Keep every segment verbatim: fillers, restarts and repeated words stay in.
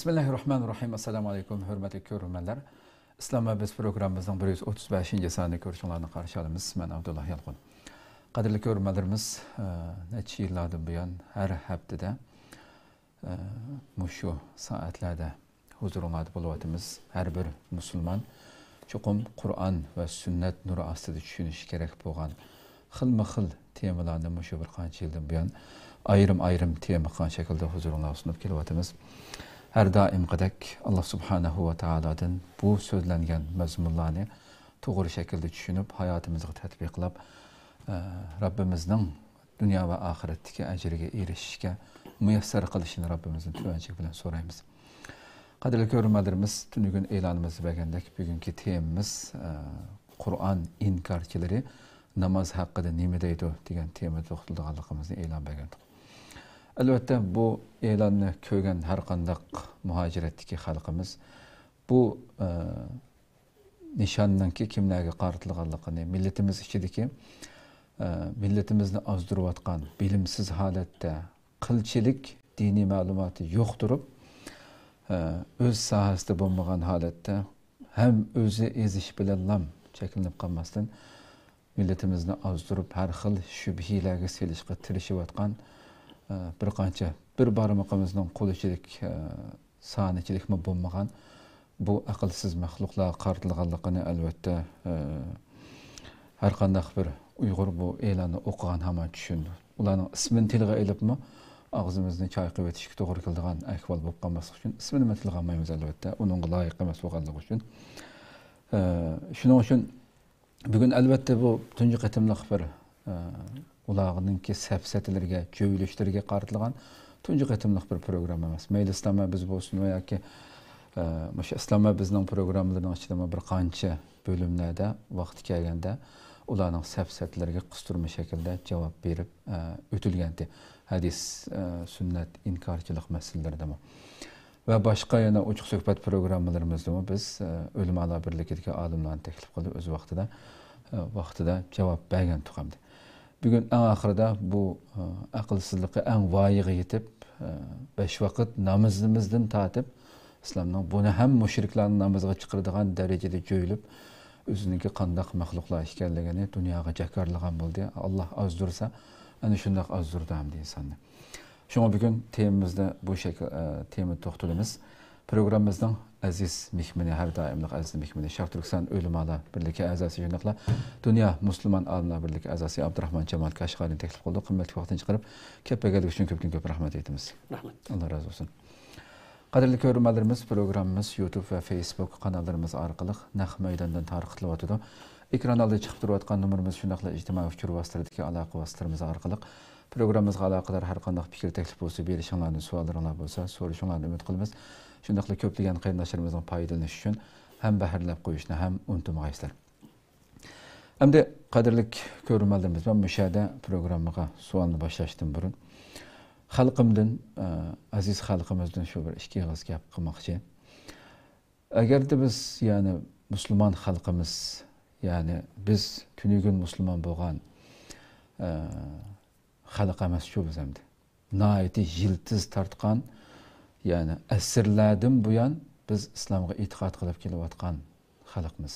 بىسمىللاھىررەھمانىررەھىم. ئەسسالامۇ ئەلەيكۇم، ھۆرمەتلىك كۆرۈرمەنلەر. ئىسلام ۋە بىز پروگراممىمىزنىڭ بىر يۈز ئوتتۇز بەشىنچى سانىنى كۆرۈشۈڭلارنى قارشى ئالىمىز. مەن ئابدۇللا يالقۇن. قەدىرلىك كۆرۈرمەنلىرىمىز، ئە، نەچچە يىللاردىن بۇيان ھەر ھەپتىدە، ئە، مۇشۇ سائەتلەردە ھۇزۇرۇڭلاردا بولۇۋاتىمىز. ھەر بىر مۇسۇلمان چوقۇم قۇرئان ۋە سۈننەت نۇرى ئاستىدا چۈشىنىشى كېرەك بولغان خىلمۇ خىل تېمىلارنى مۇشۇ بىر قانچە يىلدىن بۇيان ئايرىم-ئايرىم تېما قىلغان شەكىلدە ھۇزۇرۇڭلارغا سۇنۇپ كېلىۋاتىمىز. ھەر دائىمقىدەك، ئاللا سۇبھانەھۇ ۋە تائالادىن بۇ سۆزلەنگەن مەزمۇنلارنى توغرا شەكىلدە چۈشىنىپ، ھاياتىمىزغا تەتبىقلاپ، ئە، رەببىمىزنىڭ دۇنيا ۋە ئاخىرەتتىكى ئەجرىگە ئېرىشىشكە مۇيەسسەر قىلىشىنى رەببىمىزدىن تۆۋەنچىلىك بىلەن سورايمىز. قەدىرلىك كۆرۈرمەنلىرىمىز، تۈنۈگۈن ئېلانىمىزدا بەرگەندەك، بۈگۈنكى تېمىمىز، ئە، قۇرئان ئىنكارچىلىرى ناماز ھەققىدە نېمە دەيدۇ دېگەن تېمىدا توختىلىدىغانلىقىمىزنى ئېلان بەرگەنتۇق. ئەلۋەتتە، بۇ ئېلاننى كۆرگەن ھەر قانداق مۇھاجىرەتتىكى خەلقىمىز بۇ، ئە، نىشاننىڭكى كىملەرگە قارىتىلغانلىقىنى، مىللىتىمىز ئىچىدىكى، ئە، مىللىتىمىزنى ئازدۇرۇۋاتقان، بىلىمسىز ھالەتتە، قىلچىلىك دىنىي مەلۇماتى يوق تۇرۇپ، ئە، ئۆز ساھەسىدە بولمىغان ھالەتتە، ھەم ئۆزى ئېزىش بىلەنلا چەكلىنىپ قالماستىن، مىللىتىمىزنى ئازدۇرۇپ، ھەر خىل شۈبھىلەرگە سېلىشقا تىرىشىۋاتقان، ئە، بىر قانچە، بىر بارمىقىمىزنىڭ قول ئىچىدىكى، ئە، سانىچىلىكمۇ بولمىغان بۇ ئەقىلسىز مەخلۇقلارغا قارىتىلغانلىقىنى، ئەلۋەتتە، ئە، ھەر قانداق بىر ئۇيغۇر بۇ ئېلاننى ئوقۇغان ھامان چۈشىنىدۇ. ئۇلارنىڭ ئىسمىنى تىلغا ئېلىپمۇ ئاغزىمىزنى چايقىۋېتىشكە توغرا كېلىدىغان ئەھۋال بولۇپ قالماسلىق ئۈچۈن، ئىسمىنىمۇ تىلغا ئالمايمىز، ئەلۋەتتە، ئۇنىڭغا لايىق ئەمەس بولغانلىقى ئۈچۈن. ئە، شۇنىڭ ئۈچۈن بۈگۈن، ئەلۋەتتە، بۇ تۇنجى قېتىملىق بىر، ئە، ئۇلارنىڭكى سەپسەتىلىرىگە، جۆيلۈشلىرىگە قارىتىلغان تۇنجى قېتىملىق بىر پروگرامما ئەمەس. مەيلى ئىسلام ۋە بىز بولسۇن ۋە ياكى، ئە، مۇشۇ ئىسلام ۋە بىزنىڭ پروگراممىلىرىنىڭ ئىچىدىمۇ بىر قانچە بۆلۈملەردە ۋاقتى كەلگەندە ئۇلارنىڭ سەپسەتىلىرىگە قىستۇرما شەكىلدە جاۋاب بېرىپ، ئە، ئۆتۈلگەنتى. ھەدىس، ئە، سۈننەت ئىنكارچىلىق مەسىلىلىرىدىمۇ. ۋە باشقا يەنە ئوچۇق سۆھبەت پروگراممىلىرىمىزدىمۇ بىز، ئە، ئۆلىمالار بىرلىكىدىكى ئالىملارنى تەكلىپ قىلىپ، ئۆز ۋاقتىدا، ئە، ۋاقتىدا جاۋاب بەرگەنتۇق ئەمدى. بۈگۈن ئەڭ ئاخىرىدا بۇ، ئە، ئەقىلسىزلىقى ئەڭ ۋايىغا يېتىپ، ئە، بەش ۋاقىت نامىزىمىزدىن تارتىپ، ئىسلامنىڭ بۇنى ھەم مۇشرىكلارنى نامازغا چىقىرىدىغان دەرىجىدە جۆيلۈپ، ئۆزىنىڭكى قانداق مەخلۇقلار ئىكەنلىكىنى دۇنياغا جاكارلىغان بولدى. ئاللا ئازدۇرسا، ئەنە شۇنداق ئازدۇرىدۇ ئەمدى ئىنساننى. شۇڭا بۈگۈن تېمىمىزدا بۇ شەكىل، ئە، تېمىدا توختىلىمىز. پروگراممىمىزنىڭ ئەزىز مېھمىنى، ھەر دائىملىق ئەزىز مېھمىنى، شەرق تۈركىستان ئۆلىمالار بىرلىكى ئەزاسى، شۇنداقلا دۇنيا مۇسۇلمان ئالىملار بىرلىكى ئەزاسى ئابدۇراخمان جامال كاشغەرىنى تەكلىپ قىلدۇق. قىممەتلىك ۋاقتىنى چىقىرىپ، كېلىپ بەرگەنلىكى ئۈچۈن كۆپتىن كۆپ رەھمەت ئېيتىمىز. رەھمەت. ئاللا رازى بولسۇن. قەدىرلىك كۆرۈرمەنلىرىمىز، پروگراممىمىز يۇتۇب ۋە فېيسبۇك قاناللىرىمىز ئارقىلىق نەق مەيداندىن تارقىتىلىۋاتىدۇ. ئېكران ئالدىدا چىقىپ تۇرۇۋاتقان نومۇرىمىز، شۇنداقلا ئىجتىمائىي ئۇچۇر ۋاسىتىلىرىدىكى ئالاقە ۋاسىتىلىرىمىز ئارقىلىق پروگراممىمىزغا ئالاقىدار ھەر قانداق پىكىر، تەكلىپ بولسا بېرىشىڭلارنى، سوئاللىرىڭلار بولسا سورىشىڭلارنى ئۈمىد قىلىمىز. شۇنداقلا كۆپلىگەن قېرىنداشلىرىمىزنىڭ پايدىلىنىشى ئۈچۈن ھەمبەھىرلەپ قويۇشنى ھەم ئۇنتۇمىغايسىلەر. ئەمدى قەدىرلىك كۆرۈرمەنلىرىمىز، مەن مۇشۇ يەردە پروگراممىغا سوئالنى باشلاشتىن بۇرۇن خەلقىمدىن، ئە، ئەزىز خەلقىمىزدىن شۇ بىر ئىككى ئېغىز گەپ قىلماقچى. ئەگەردە بىز، يەنى مۇسۇلمان خەلقىمىز، يەنى بىز تۈنۈگۈن مۇسۇلمان بولغان، ئە، خەلق ئەمەسچۇ بىز ئەمدى؟ ناھايىتى يىلتىز تارتقان، يەنى ئەسىرلەردىن بۇيان بىز ئىسلامغا ئېتىقاد قىلىپ كېلىۋاتقان خەلقمىز.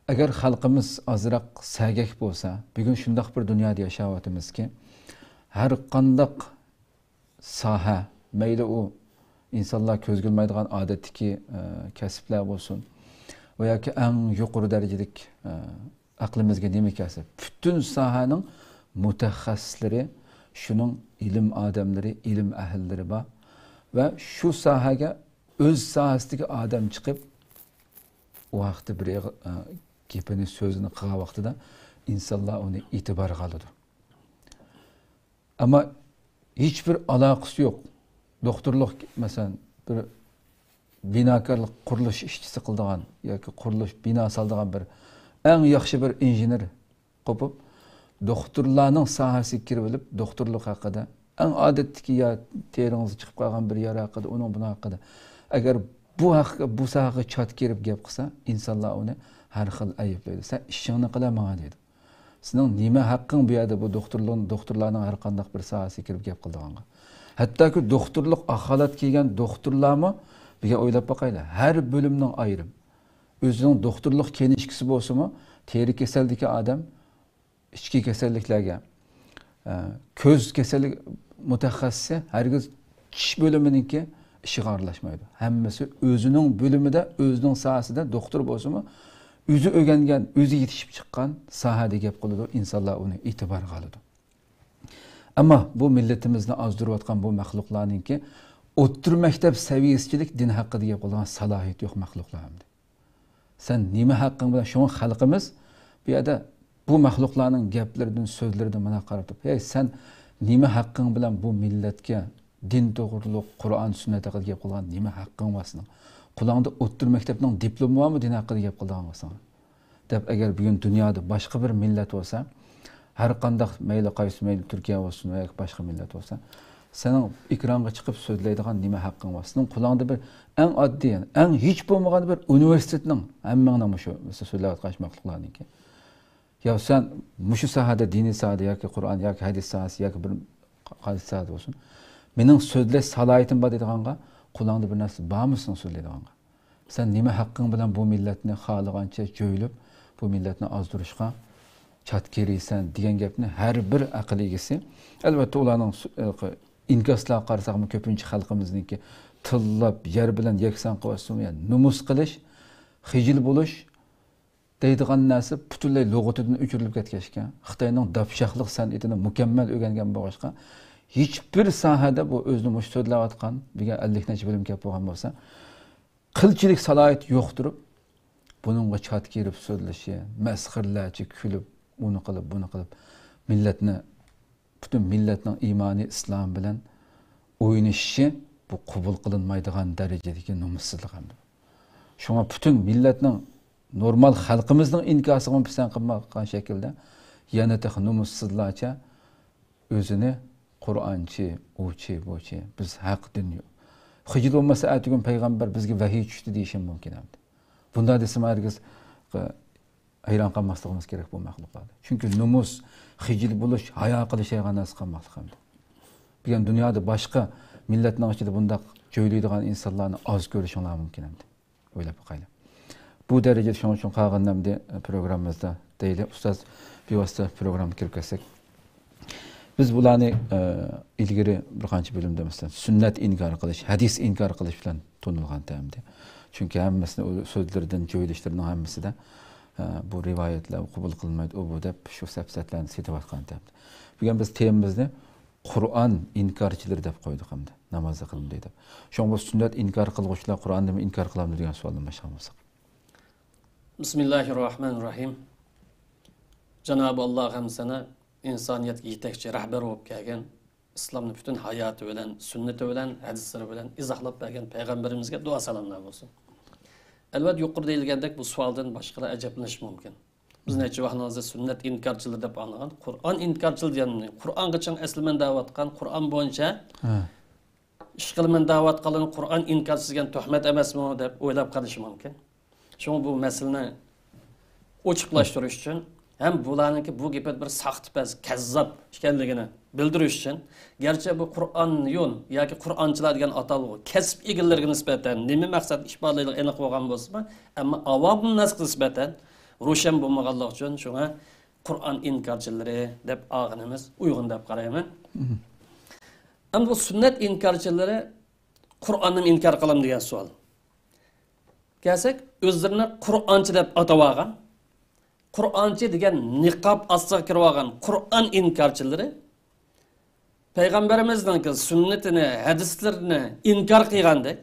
ئەگەر خەلقىمىز ئازراق سەگەك بولسا، بۈگۈن شۇنداق بىر دۇنيادا ياشاۋاتىمىزكى، ھەر قانداق ساھە، مەيلى ئۇ ئىنسانلار كۆزگە ئىلمايدىغان ئادەتتىكى، ئە، كەسىپلەر بولسۇن ۋە ياكى ئەڭ يۇقىرى دەرىجىلىك، ئە، ئەقلىمىزگە نېمە كەلسە، پۈتۈن ساھەنىڭ مۇتەخەسسىسلىرى، شۇنىڭ ئىلىم ئادەملىرى، ئىلىم ئەھلىلىرى بار ۋە شۇ ساھەگە ئۆز ساھەسىدىكى ئادەم چىقىپ، ئۇ ھەقتە بىر ئېغىز، ئە، گېپىنى، سۆزىنى قىلغان ۋاقتىدا ئىنسانلار ئۇنى ئېتىبارغا ئالىدۇ. ئەمما ھېچبىر ئالاقىسى يوق. دوختۇرلۇق، مەسىلەن، بىر بىناكارلىق، قۇرۇلۇش ئىشچىسى قىلىدىغان ياكى قۇرۇلۇش، بىنا سالىدىغان بىر ئەڭ ياخشى بىر ئىنژېنېر قوپۇپ، دوختۇرلارنىڭ ساھەسىگە كىرىۋېلىپ، دوختۇرلۇق ھەققىدە، ئەڭ ئادەتتىكى يا تېرىڭىزدا چىقىپ قالغان بىر يارا ھەققىدە، ئۇنىڭ بۇنىڭ ھەققىدە، ئەگەر بۇ ھەققە، بۇ ساھەگە چات كىرىپ گەپ قىلسا، ئىنسانلار ئۇنى ھەر خىل ئەيىبلەيدۇ. «سەن ئىشىڭنى قىلە ماڭا» دەيدۇ. سېنىڭ نېمە ھەققىڭ بۇ يەردە بۇ دوختۇرلۇق-، دوختۇرلارنىڭ ھەر قانداق بىر ساھەسىگە كىرىپ گەپ قىلىدىغانغا؟ ھەتتاكى دوختۇرلۇق ئاخالات كىيگەن دوختۇرلارمۇ، بىر ئويلاپ باقايلى، ھەر بۆلۈمنىڭ ئايرىم. ئۆزىنىڭ دوختۇرلۇق كىنىشكىسى بولسىمۇ، تېرە كېسەلدىكى ئادەم، ئىچكى كېسەللىكلەرگە، ئە، كۆز كېسەللىك مۇتەخەسسىسى ھەرگىز چىش بۆلۈمىنىڭكى ئىشىغا ئارىلاشمايدۇ. ھەممىسى ئۆزىنىڭ بۆلۈمىدە، ئۆزىنىڭ ساھەسىدە، دوختۇر بولسىمۇ، ئۆزى ئۆگەنگەن، ئۆزى يېتىشىپ چىققان ساھەدە گەپ قىلىدۇ، ئىنسانلار ئۇنى ئېتىبارغا ئالىدۇ. ئەمما بۇ مىللىتىمىزنى ئازدۇرۇۋاتقان بۇ مەخلۇقلارنىڭكى ئوتتۇرا مەكتەپ سەۋىيەسىچىلىك دىن ھەققىدە گەپ قىلىدىغان سالاھىيىتى يوق مەخلۇقلار ئەمدى. سەن نېمە ھەققىڭ بىلەن، شۇڭا خەلقىمىز بۇ يەردە بۇ مەخلۇقلارنىڭ گەپلىرىدىن، سۆزلىرىدىن مانا قاراپ تۇرۇپ، ھەي، سەن نېمە ھەققىڭ بىلەن بۇ مىللەتكە دىن توغرۇلۇق، قۇرئان، سۈننەت ھەققىدە گەپ قىلغان نېمە ھەققىڭ بار سېنىڭ؟ قۇلاڭدا ئوتتۇرا مەكتەپنىڭ دىپلومى بارمۇ دىن ھەققىدە گەپ قىلىدىغان بولساڭ؟ دەپ، ئەگەر بۈگۈن دۇنيادا باشقا بىر مىللەت بولسا، ھەر قانداق، مەيلى قايسى، مەيلى تۈركىيە بولسۇن ياكى باشقا مىللەت بولسا، سېنىڭ ئېكرانغا چىقىپ سۆزلەيدىغان نېمە ھەققىڭ بار؟ سېنىڭ قولۇڭدا بىر ئەڭ ئاددىي، ئەڭ ھېچ بولمىغاندا بىر ئۇنىۋېرسىتېتنىڭ، ھەممىڭنىڭ مۇشۇ، مەسىلەن، سۆزلەۋاتقان شۇ مەخلۇقلارنىڭكى. يا سەن مۇشۇ ساھەدە، دىنىي ساھەدە ياكى قۇرئان ياكى ھەدىس ساھەسى ياكى بىر قايسى ساھەدە بولسۇن، مېنىڭ سۆزلەش سالاھىيىتىم بار دەيدىغانغا، قولۇڭدا بىر نەرسە بارمۇ سېنىڭ سۆزلەيدىغانغا؟ سەن نېمە ھەققىڭ بىلەن بۇ مىللەتنى خالىغانچە جۆيلۈپ، بۇ مىللەتنى ئازدۇرۇشقا چاتىكىرىسەن دېگەن گەپنى ھەر بىر ئەقىل ئىگىسى، ئەلۋەتتە، ئۇلارنىڭ سۇ-، ئە، ئىنكاسلارغا قارىساقمۇ، كۆپىنچە خەلقىمىزنىڭكى تىللاپ، يەر بىلەن يەكسان قىلىۋەتسىمۇ، يەنى نومۇس قىلىش، خىجىل بولۇش، دەيدىغان نەرسە پۈتۈنلەي لۇغىتىدىن ئۆچۈرۈلۈپ كەتكەچكە، خىتاينىڭ داپشاقلىق سەنئىتىنى مۇكەممەل ئۆگەنگەن بولغاچقا، ھېچبىر ساھەدە بۇ ئۆزىنى مۇشۇ سۆزلەۋاتقان، بۈگۈن ئەللىك نەچچە بۆلۈم گەپ بولغان بولسا، قىلچىلىك سالاھىيىتى يوق تۇرۇپ، بۇنىڭغا چاتىكىرىپ سۆزلىشى، مەسخىرىلەرچە كۈلۈپ، ئۇنى قىلىپ، بۇنى قىلىپ، مىللەتنى پۈتۈن مىللەتنىڭ ئىمانى ئىسلام بىلەن ئوينىشىشى، بۇ قوبۇل قىلىنمايدىغان دەرىجىدىكى نومۇسسىزلىق ھەمدە. شۇڭا پۈتۈن مىللەتنىڭ، نورمال خەلقىمىزنىڭ ئىنكاسىغىمۇ پىسەنت قىلمايدىغان شەكىلدە يەنە تېخى نومۇسسىزلارچە ئۆزىنى قۇرئانچى، ئۇچى، بۇچى، بىز ھەق دىن يو-، خىجىل بولمىسا، ئەتىگۈن پەيغەمبەر بىزگە ۋەھىي چۈشتى دېيىشى مۇمكىن ئەمدى. بۇنداق دېسىمۇ ھەرگىز ھەيران قالماسلىقىمىز كېرەك بۇ مەخلۇقلاردا. چۈنكى نومۇس، خىجىل بولۇش، ھايا قىلىش دەيدىغان نەرسە قالماسلىق ئەمدى. بۈگۈن دۇنيادا باشقا مىللەتنىڭ ئىچىدە بۇنداق جۆيلەيدىغان ئىنسانلارنى ئاز كۆرۈشۈڭلار مۇمكىن ئەمدى. ئويلاپ باقايلى. بۇ دەرىجىدە شۇنىڭ ئۈچۈن قالغان ئەمدى پروگراممىمىزدا دەيلى. ئۇستاز بىۋاسىتە پروگراممىغا كىرىپ كەتسەك. بىز بۇلارنى، ئە، ئىلگىرى بىر قانچە بۆلۈمدە، مەسىلەن، سۈننەت ئىنكار قىلىش، ھەدىس ئىنكار قىلىش بىلەن تونۇلغان ئەمدى. چۈنكى ھەممىسىنى ئۇ سۆزلىرىدىن، جۆيلۈشلىرىنىڭ ھەممىسىدە، ئە، بۇ رىۋايەتلەر قوبۇل قىلىنمايدۇ، ئۇ بۇ دەپ شۇ سەپسەتىلەرنى سېتىۋاتقان ئەمدى. بۈگۈن بىز تېمىمىزنى قۇرئان ئىنكارچىلىرى دەپ قويدۇق ئەمدى، ناماز قىلمىدى دەپ. شۇڭا بۇ سۈننەت ئىنكار قىلغۇچىلار قۇرئاننىمۇ ئىنكار قىلامدۇ دېگەن سوئالدىن باشلىغان بولساق. بىسمىللاھىررەھمانىررەھىم. جانابى ئاللاھ ھەمدۇ سانا ئىنسانىيەتكە يېتەكچى رەھبەر بولۇپ كەلگەن، ئىسلامنى پۈتۈن ھاياتى بىلەن، سۈننىتى بىلەن، ھەدىسلىرى بىلەن ئىزاھلاپ بەرگەن پەيغەمبىرىمىزگە دۇئا سالاملار بولسۇن. ئەلۋەتتە، يۇقىرىدا دېيىلگەندەك بۇ سوئالدىن باشقىلار ئەجەبلىنىشى مۇمكىن. بىز نەچچە ۋاقىتنىڭ ئىچىدە سۈننەت ئىنكارچىلىرى دەپ ئاڭلىغان. قۇرئان ئىنكارچىلىرى دېگەن، قۇرئانغا چىڭ ئەسلىمەن دەۋاتقان، قۇرئان بويىچە ھە. ئىش قىلىمەن دەۋاتقانلارنى قۇرئان ئىنكارچىسى دېگەن تۆھمەت ئەمەسمۇ دەپ ئويلاپ قېلىشى مۇمكىن. شۇڭا بۇ مەسىلىنى ئوچۇقلاشتۇرۇش ئۈچۈن ھەم بۇلارنىڭكى بۇ گېپى بىر ساختىپەز، كەززاپ ئىكەنلىكىنى بىلدۈرۈش ئۈچۈن، گەرچە بۇ قۇرئانيون ياكى قۇرئانچىلار دېگەن ئاتالغۇ كەسىپ ئىگىلىرىگە نىسبەتەن نېمە مەقسەت ئىپادىلەيدىغىنى ئېنىق بولغان بولسىمۇ، ئەمما ئاۋام ناسقا نىسبەتەن روشەن بولمىغانلىقى ئۈچۈن شۇڭا قۇرئان ئىنكارچىلىرى دەپ ئالغىنىمىز ئۇيغۇن دەپ قارايمەن. مم. ئەمدى بۇ سۈننەت ئىنكارچىلىرى قۇرئاننىمۇ ئىنكار قىلامدۇ دېگەن سوئال. كەلسەك، ئۆزلىرىنى قۇرئانچى دەپ ئاتاۋالغان، قۇرئانچى دېگەن نىقاب ئاستىغا كىرىۋالغان قۇرئان ئىنكارچىلىرى پەيغەمبىرىمىزنىڭكى سۈننىتىنى، ھەدىسلىرىنى ئىنكار قىلغاندەك،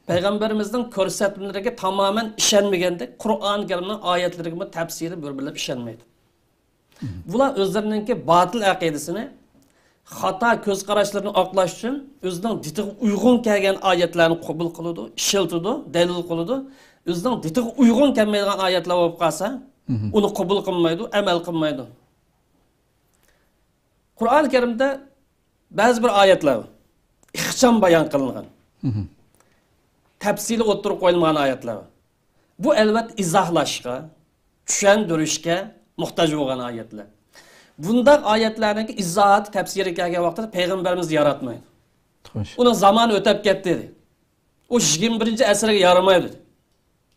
پەيغەمبىرىمىزنىڭ كۆرسەتمىلىرىگە تامامەن ئىشەنمىگەندەك، قۇرئان كەرىمنىڭ ئايەتلىرىگىمۇ تەپسىلىي بىر بىرلەپ ئىشەنمەيدۇ. بۇلار ئۆزلىرىنىڭكى باتىل ئەقىدىسىنى، خاتا كۆز قاراشلىرىنى ئاقلاش ئۈچۈن ئۆزىنىڭ دىتىغا ئۇيغۇن كەلگەن ئايەتلەرنى قوبۇل قىلىدۇ، ئىشلىتىدۇ، دەلىل قىلىدۇ. ئۆزىنىڭ دىتىغا ئۇيغۇن كەلمەيدىغان ئايەتلەر بولۇپ قالسا، مم. ئۇنى قوبۇل قىلمايدۇ، ئەمەل قىلمايدۇ. قۇرئان كەرىمدە بەزى بىر ئايەتلەر بار. ئىخچام بايان قىلىنغان. مم. تەپسىلىي ئوتتۇرىغا قويۇلمىغان ئايەتلەر بار. بۇ، ئەلۋەتتە، ئىزاھلاشقا، چۈشەندۈرۈشكە موھتاج بولغان ئايەتلەر. بۇنداق ئايەتلەرنىڭ ئىزاھاتى، تەپسىرى كەلگەن ۋاقتىدا پەيغەمبىرىمىز ياراتمايدۇ. خوش. ئۇنىڭ زامانى ئۆتەپ كەتتى، دېدى. ئۇ يىگىرمە بىرىنچى ئەسىرگە يارىمايدۇ، دېدى.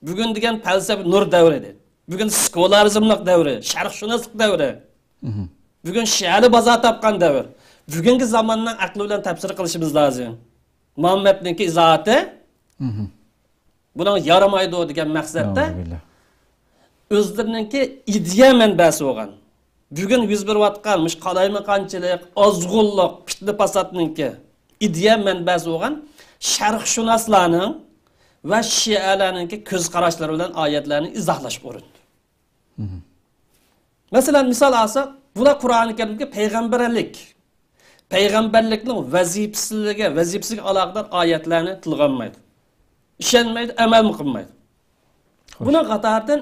بۈگۈن دېگەن پەلسەپە نۇر دەۋرى، دېدى. بۈگۈن سېكۇلارىزملىق دەۋرى، شەرقشۇناسلىق دەۋرى. مھم. بۈگۈن شىئەلەر بازار تاپقان دەۋر. بۈگۈنكى زاماننىڭ ئەقلى بىلەن تەپسىر قىلىشىمىز لازىم. مۇھەممەدنىڭكى ئىزاھاتى، مھم، بۇنىڭ يارىمايدۇ دېگەن مەقسەتتە، نەئۇزۇبىللا، ئۆزلىرىنىڭكى ئىدىيە مەنبەسى بولغان، بۈگۈن يۈز بېرىۋاتقان مۇشۇ قالايمىقانچىلىق، ئازغۇنلۇق، پىتنە-پاساتنىڭكى ئىدىيە مەنبەسى بولغان شەرقشۇناسلارنىڭ ۋە شىئەلەرنىڭكى كۆز قاراشلىرى بىلەن ئايەتلەرنى ئىزاھلاشقا ئۇرۇندى. مھم. مەسىلەن، مىسال ئالساق، بۇلار قۇرئانى كەرىمدىكى پەيغەمبەرلىك، پەيغەمبەرلىكنىڭ ۋەزىپىسىگە، ۋەزىپىسىگە ئالاقىدار ئايەتلەرنى تىلغا ئالمايدۇ. ئىشەنمەيدۇ، ئەمەلمۇ قىلمايدۇ. خوش. بۇنىڭ قاتارىدىن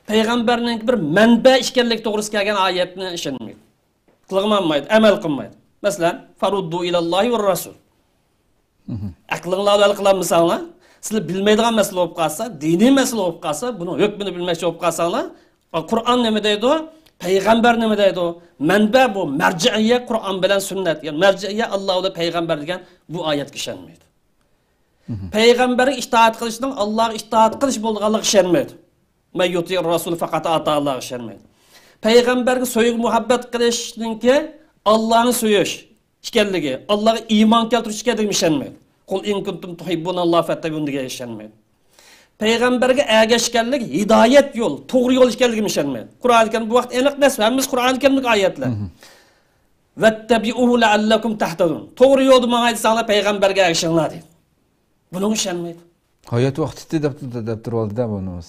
پەيغەمبەرنىڭ بىر مەنبە ئىكەنلىكى توغرىسىدا كەلگەن ئايەتنى ئىشەنمەيدۇ. تىلغىمۇ ئالمايدۇ، ئەمەل قىلمايدۇ. مەسىلەن، فَرُدُّوا إِلَى اللَّهِ وَالرَّسُولِ. مھم. ئەقلىڭلار بىلەن ھەل قىلالمىساڭلار، سىلەر بىلمەيدىغان مەسىلە بولۇپ قالسا، دىنىي مەسىلە بولۇپ قالسا، بۇنىڭ ھۆكمىنى بىلمەكچى بولۇپ قالساڭلار، قۇرئان نېمە دەيدۇ؟ پەيغەمبەر نېمە دەيدۇ؟ مەنبە بۇ، مەرجىئىيە قۇرئان بىلەن سۈننەت. يەنى مەرجىئىيە ئاللا بىلەن پەيغەمبەر دېگەن بۇ ئايەتكە ئىشەنمەيدۇ. مھم. پەيغەمبەرگە ئىتائەت قىلىشنىڭ ئاللاغا ئىتائەت قىلىش بولىدىغانلىقىغا ئىشەنمەيدۇ. مەن يۇتىئىر رەسۇل فەقەت ئاتا ئاللاغا ئىشەنمەيدۇ. پەيغەمبەرگە سۆيگۈ مۇھەببەت قىلىشنىڭكى ئاللانى سۆيۈش ئىكەنلىكى، ئاللاغا ئىمان كەلتۈرۈش ئىكەنلىكىگە ئىشەنمەيدۇ. قۇل ئىن كۇنتۇم تۇھىببۇناللاھ فەتتەبىئۇنى دېگەنگە ئىشەنمەيدۇ. پەيغەمبەرگە ئەگەشكەنلىك ھىدايەت يول، توغرا يول ئىكەنلىكىگە ئىشەنمەيدۇ. قۇرئانى كەرىم بۇ ۋاقىت ئېنىق نەس، ھەممىسى قۇرئانى كەرىمدىكى ئايەتلەر. مھم. ۋەتتەبىئۇھۇ لەئەللەكۇم تەھتەدۇن. توغرا يولدا ماڭاي دېسەڭلار پەيغەمبەرگە ئەگىشىڭلار دەيدۇ. بۇنىڭغا ئىشەنمەيدۇ. ھايات ۋاقتى دەپ، دەپ تۇرۇۋالدى-دە بۇنىمىز.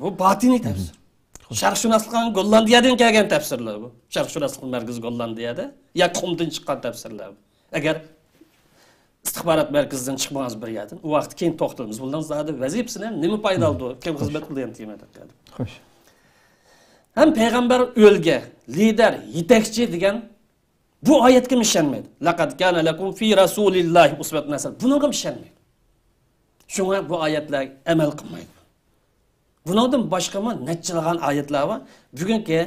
بۇ باتىنىي تەپسىر. شەرقشۇناسلىقنىڭ گوللاندىيەدىن كەلگەن تەپسىرلەر بۇ. شەرقشۇناسلىق مەركىزى گوللاندىيەدە. يا قۇمدىن چىققان تەپسىرلەر بۇ. ئەگەر ئىستىخبارات مەركىزىدىن چىقمىغانسىز بىر يەردىن، ئۇ ۋاقىت كېيىن توختىلىمىز. بۇلارنىڭ زادى ۋەزىپىسى نېمە؟ نېمە پايدا ئالىدۇ؟ كىم خىزمەت قىلىدۇ دېگەن تېما. خوش. ھەم پەيغەمبەر ئۆلگە، لىدەر، يېتەكچى دېگەن بۇ ئايەتكىمۇ ئىشەنمەيدۇ. لەقەد كانە لەكۇم فى رەسۇلىللاھى ئۇسۋەتۇن ھەسەنە. بۇنىڭغىمۇ ئىشەنمەيدۇ. شۇڭا بۇ ئايەتلەرگە ئەمەل قىلمايدۇ. بۇنىڭدىن باشقىمۇ نەچچىلىغان ئايەتلەر بار. بۈگۈنكى،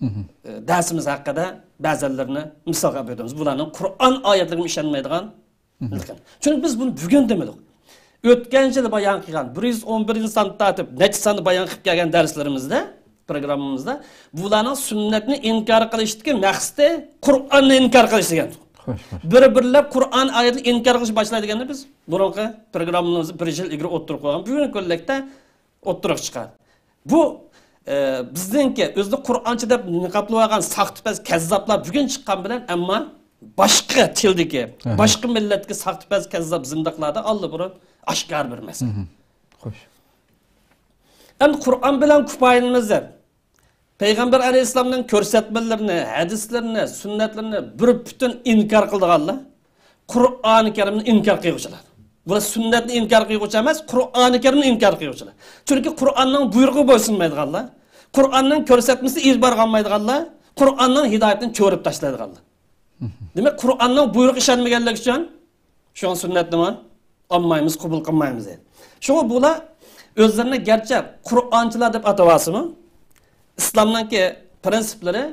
مھم، ئە، دەرسىمىز ھەققىدە بەزەنلىرىنى مىسالغا ئەپ ئۆتىمىز. بۇلارنىڭ قۇرئان ئايەتلىرىگىمۇ ئىشەنمەيدىغان. مھم. چۈنكى بىز بۇنى بۈگۈن دېمىدۇق. ئۆتكەن يىلى بايان قىلغان، بىر يۈز ئون بىرىنچى ساندا تارتىپ نەچچە ساندا بايان قىلىپ كەلگەن دەرسلىرىمىزدە، پروگراممىمىزدا بۇلارنىڭ سۈننەتنى ئىنكار قىلىشتىكى مەقسىتى قۇرئاننى ئىنكار قىلىش دېگەن. خوش، خوش. بىر-بىرلەپ قۇرئان ئايەتنى ئىنكار قىلىش باشلايدىغاننى بىز بۇرۇنقى پروگراممىمىزدا بىر يىل ئىلگىرى ئوتتۇرىغا قويغان. بۈگۈنكى كۈنلۈكتە ئوتتۇرىغا چىقار. بۇ، ئە، بىزنىڭكى ئۆزىنى قۇرئانچى دەپ نىقابلىۋالغان ساختىپەز، كەززاپلار بۈگۈن چىققان بىلەن، ئەمما باشقا تىلدىكى، ئەھە، باشقا مىللەتتىكى ساختىپەز، كەززاپ، زىندىقلاردا ئاللىبۇرۇن ئاشكارا بىر مەسىلە. مھم. خوش. ئەمدى قۇرئان بىلەن كۇپايىلىنىمىز دەپ، پەيغەمبەر ئەلەيھىسسالامنىڭ كۆرسەتمىلىرىنى، ھەدىسلىرىنى، سۈننەتلىرىنى بىر پۈتۈن ئىنكار قىلىدىغانلار قۇرئانى كەرىمنى ئىنكار قىلغۇچىلار. بۇلار سۈننەتنى ئىنكار قىلغۇچى ئەمەس، قۇرئانى كەرىمنى ئىنكار قىلغۇچىلار. چۈنكى قۇرئاننىڭ بۇيرۇقىغا بويسۇنمايدىغانلار، قۇرئاننىڭ كۆرسەتمىسىگە ئېتىبار قىلمايدىغانلار، قۇرئاننىڭ ھىدايىتىنى چۆرۈپ تاشلايدىغانلار. دېمەك، قۇرئاننىڭ بۇيرۇقىغا ئىشەنمىگەنلىكى ئۈچۈن شۇڭا سۈننەتنىمۇ ئالمايمىز، قوبۇل قىلمايمىز دەيدۇ. شۇڭا بۇلار ئۆزلىرىنى گەرچە قۇرئانچىلار دەپ ئاتىۋالسىمۇ، ئىسلامنىڭكى پرىنسىپلىرى،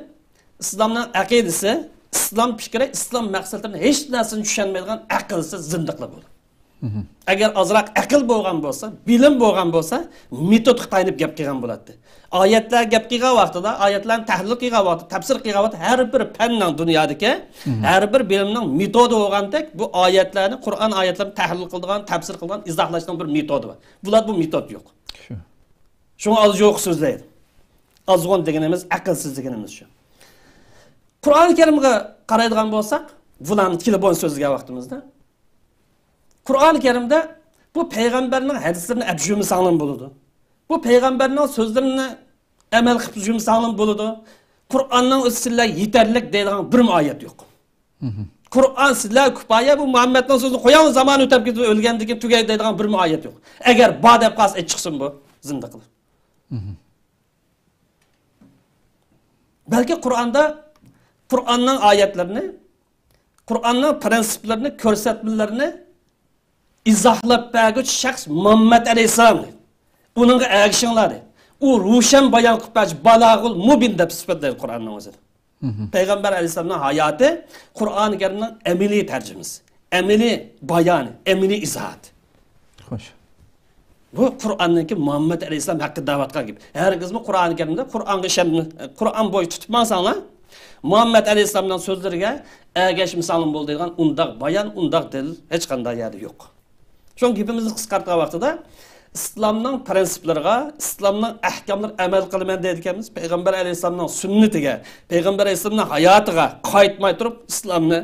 ئىسلامنىڭ ئەقىدىسى، ئىسلام پىكرى، ئىسلام مەقسەتلىرىنى ھېچ نەرسىنى چۈشەنمەيدىغان ئەقىلسىز زىندىقلار بۇلار. مھم. ئەگەر ئازراق ئەقىل بولغان بولسا، بىلىم بولغان بولسا، مېتودقا تايىنىپ گەپ قىلغان بولاتتى. ئايەتلەر گەپ قىلغان ۋاقتىدا، ئايەتلەرنى تەھلىل قىلغان ۋاقتىدا، تەپسىر قىلغان ۋاقتىدا، ھەر بىر پەننىڭ دۇنيادىكى، مھم، ھەر بىر بىلىمنىڭ مېتودى بولغاندەك، بۇ ئايەتلەرنى، قۇرئان ئايەتلىرىنى تەھلىل قىلىدىغان، تەپسىر قىلىدىغان، ئىزاھلاشنىڭ بىر مېتودى بار. بۇلاردا بۇ مېتود يوق. شۇ. شۇڭا ئازجۇقى سۆزلەيدۇ. ئازغۇن دېگىنىمىز ئەقىلسىز دېگىنىمىز شۇ. قۇرئان كەرىمگە قارايدىغان بولساق، بۇلارنى تېلېفون سۆزلىگەن ۋاقتىمىزدا، قۇرئان كەرىمدە بۇ پەيغەمبەرنىڭ ھەدىسلىرىنى ئەپ يۈرمىسەڭلارمۇ بولىدۇ. بۇ پەيغەمبەرنىڭ سۆزلىرىنى ئەمەل قىلىپ يۈرمىسەڭلارمۇ بولىدۇ. قۇرئاننىڭ ئۆزى سىلەرگە يېتەرلىك دەيدىغان بىرمۇ ئايەت يوق. مھم. قۇرئان سىلەرگە كۇپايە، بۇ مۇھەممەدنىڭ سۆزىنى قويۇڭ، زامان ئۆتۈپ كېتىپ ئۆلگەندىن كېيىن تۈگەي دەيدىغان بىرمۇ ئايەت يوق. ئەگەر بار دەپ قالسا، ئېيتىپ چىقسۇن بۇ زىندىقلار. مھم. بەلكى قۇرئاندا، قۇرئاننىڭ ئايەتلىرىنى، قۇرئاننىڭ پرىنسىپلىرىنى، كۆرسەتمىلىرىنى ئىزاھلاپ بەرگۈچى شەخس مۇھەممەد ئەلەيھىسسالام دەيدۇ. ئۇنىڭغا ئەگىشىڭلار دەيدۇ. ئۇ روشەن بايان قىلىپ بەرگۈچى بالاغۇل مۇبىن دەپ سۈپەتلەيدۇ قۇرئاننىڭ ئۆزىدە. مھم. پەيغەمبەر ئەلەيھىسسالامنىڭ ھاياتى قۇرئانى كەرىمنىڭ ئەمەلىي تەرجىمىسى. ئەمەلىي بايانى، ئەمەلىي ئىزاھات. خوش. بۇ قۇرئاننىڭكى مۇھەممەد ئەلەيھىسسالام ھەققىدە دەۋاتقان گېپى. ھەرگىزمۇ قۇرئانى كەرىمدە قۇرئانغا ئىشەن، قۇرئان بويىچە تۇتۇپ ماڭساڭلار، مۇھەممەد ئەلەيھىسسالامنىڭ سۆزلىرىگە ئەگەشمىسەڭلار بولىدىغان ئۇنداق بايان، ئۇنداق دەلىل ھېچقانداق يەردە يوق. شۇڭا گېپىمىزنى قىسقارتقان ۋاقتىدا، ئىسلامنىڭ پىرىنسىپلىرىغا، ئىسلامنىڭ ئەھكاملىرىغا ئەمەل قىلىمەن دەيدىكەنمىز. پەيغەمبەر ئەلەيھىسسالامنىڭ سۈننىتىگە، پەيغەمبەر ئەلەيھىسسالامنىڭ ھاياتىغا قايتماي تۇرۇپ، ئىسلامنى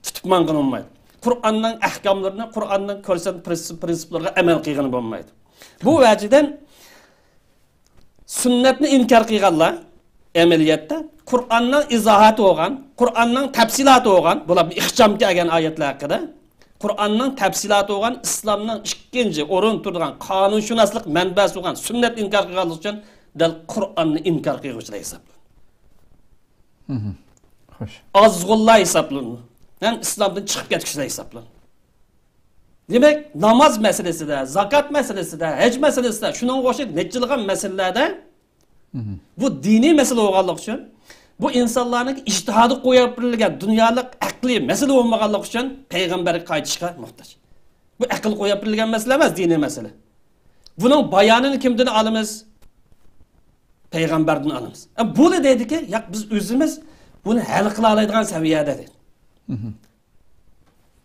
تۇتۇپ ماڭغىلى بولمايدۇ. قۇرئاننىڭ ئەھكاملىرىنى، قۇرئاننىڭ كۆرسەتكەن پىرىنسىپ-، پىرىنسىپلىرىغا ئەمەل قىلغىلى بولمايدۇ. بۇ ۋەجىدىن سۈننەتنى ئىنكار قىلغانلار ئەمەلىيەتتە قۇرئاننىڭ ئىزاھاتى بولغان، قۇرئاننىڭ تەپسىلاتى بولغان، بۇلار ئىخچامغا كەلگەن ئايەتلەر ھەققىدە، قۇرئاننىڭ تەپسىلاتى بولغان، ئىسلامنىڭ ئىككىنچى ئورۇن تۇرىدىغان قانۇنشۇناسلىق مەنبەسى بولغان سۈننەتنى ئىنكار قىلغانلىقى ئۈچۈن دەل قۇرئاننى ئىنكار قىلغۇچىلار ھېسابلىنىدۇ. خوش. ئازغۇنلار ھېسابلىنىدۇ ھەم ئىسلامدىن چىقىپ كەتكۈچىلەر ھېسابلىنىدۇ. دېمەك، ناماز مەسىلىسىدە، زاكات مەسىلىسىدە، ھەج مەسىلىسىدە، شۇنىڭغا ئوخشاش نەچچىلىغان مەسىلىلەردە بۇ دىنىي مەسىلە بولغانلىقى ئۈچۈن، بۇ ئىنسانلارنىڭ ئىجتىھادى قويۇپ بېرىلگەن دۇنيالىق ئەقلىي مەسىلە بولمىغانلىقى ئۈچۈن پەيغەمبەرگە قايتىشقا موھتاج. بۇ ئەقىل قويۇپ بېرىلگەن مەسىلە ئەمەس، دىنىي مەسىلە. بۇنىڭ بايانىنى كىمدىن ئالىمىز؟ پەيغەمبەردىن ئالىمىز. ئە، بۇلا دەيدىكى، ياق، بىز ئۆزىمىز بۇنى ھەل قىلالايدىغان سەۋىيەدە دەيدۇ.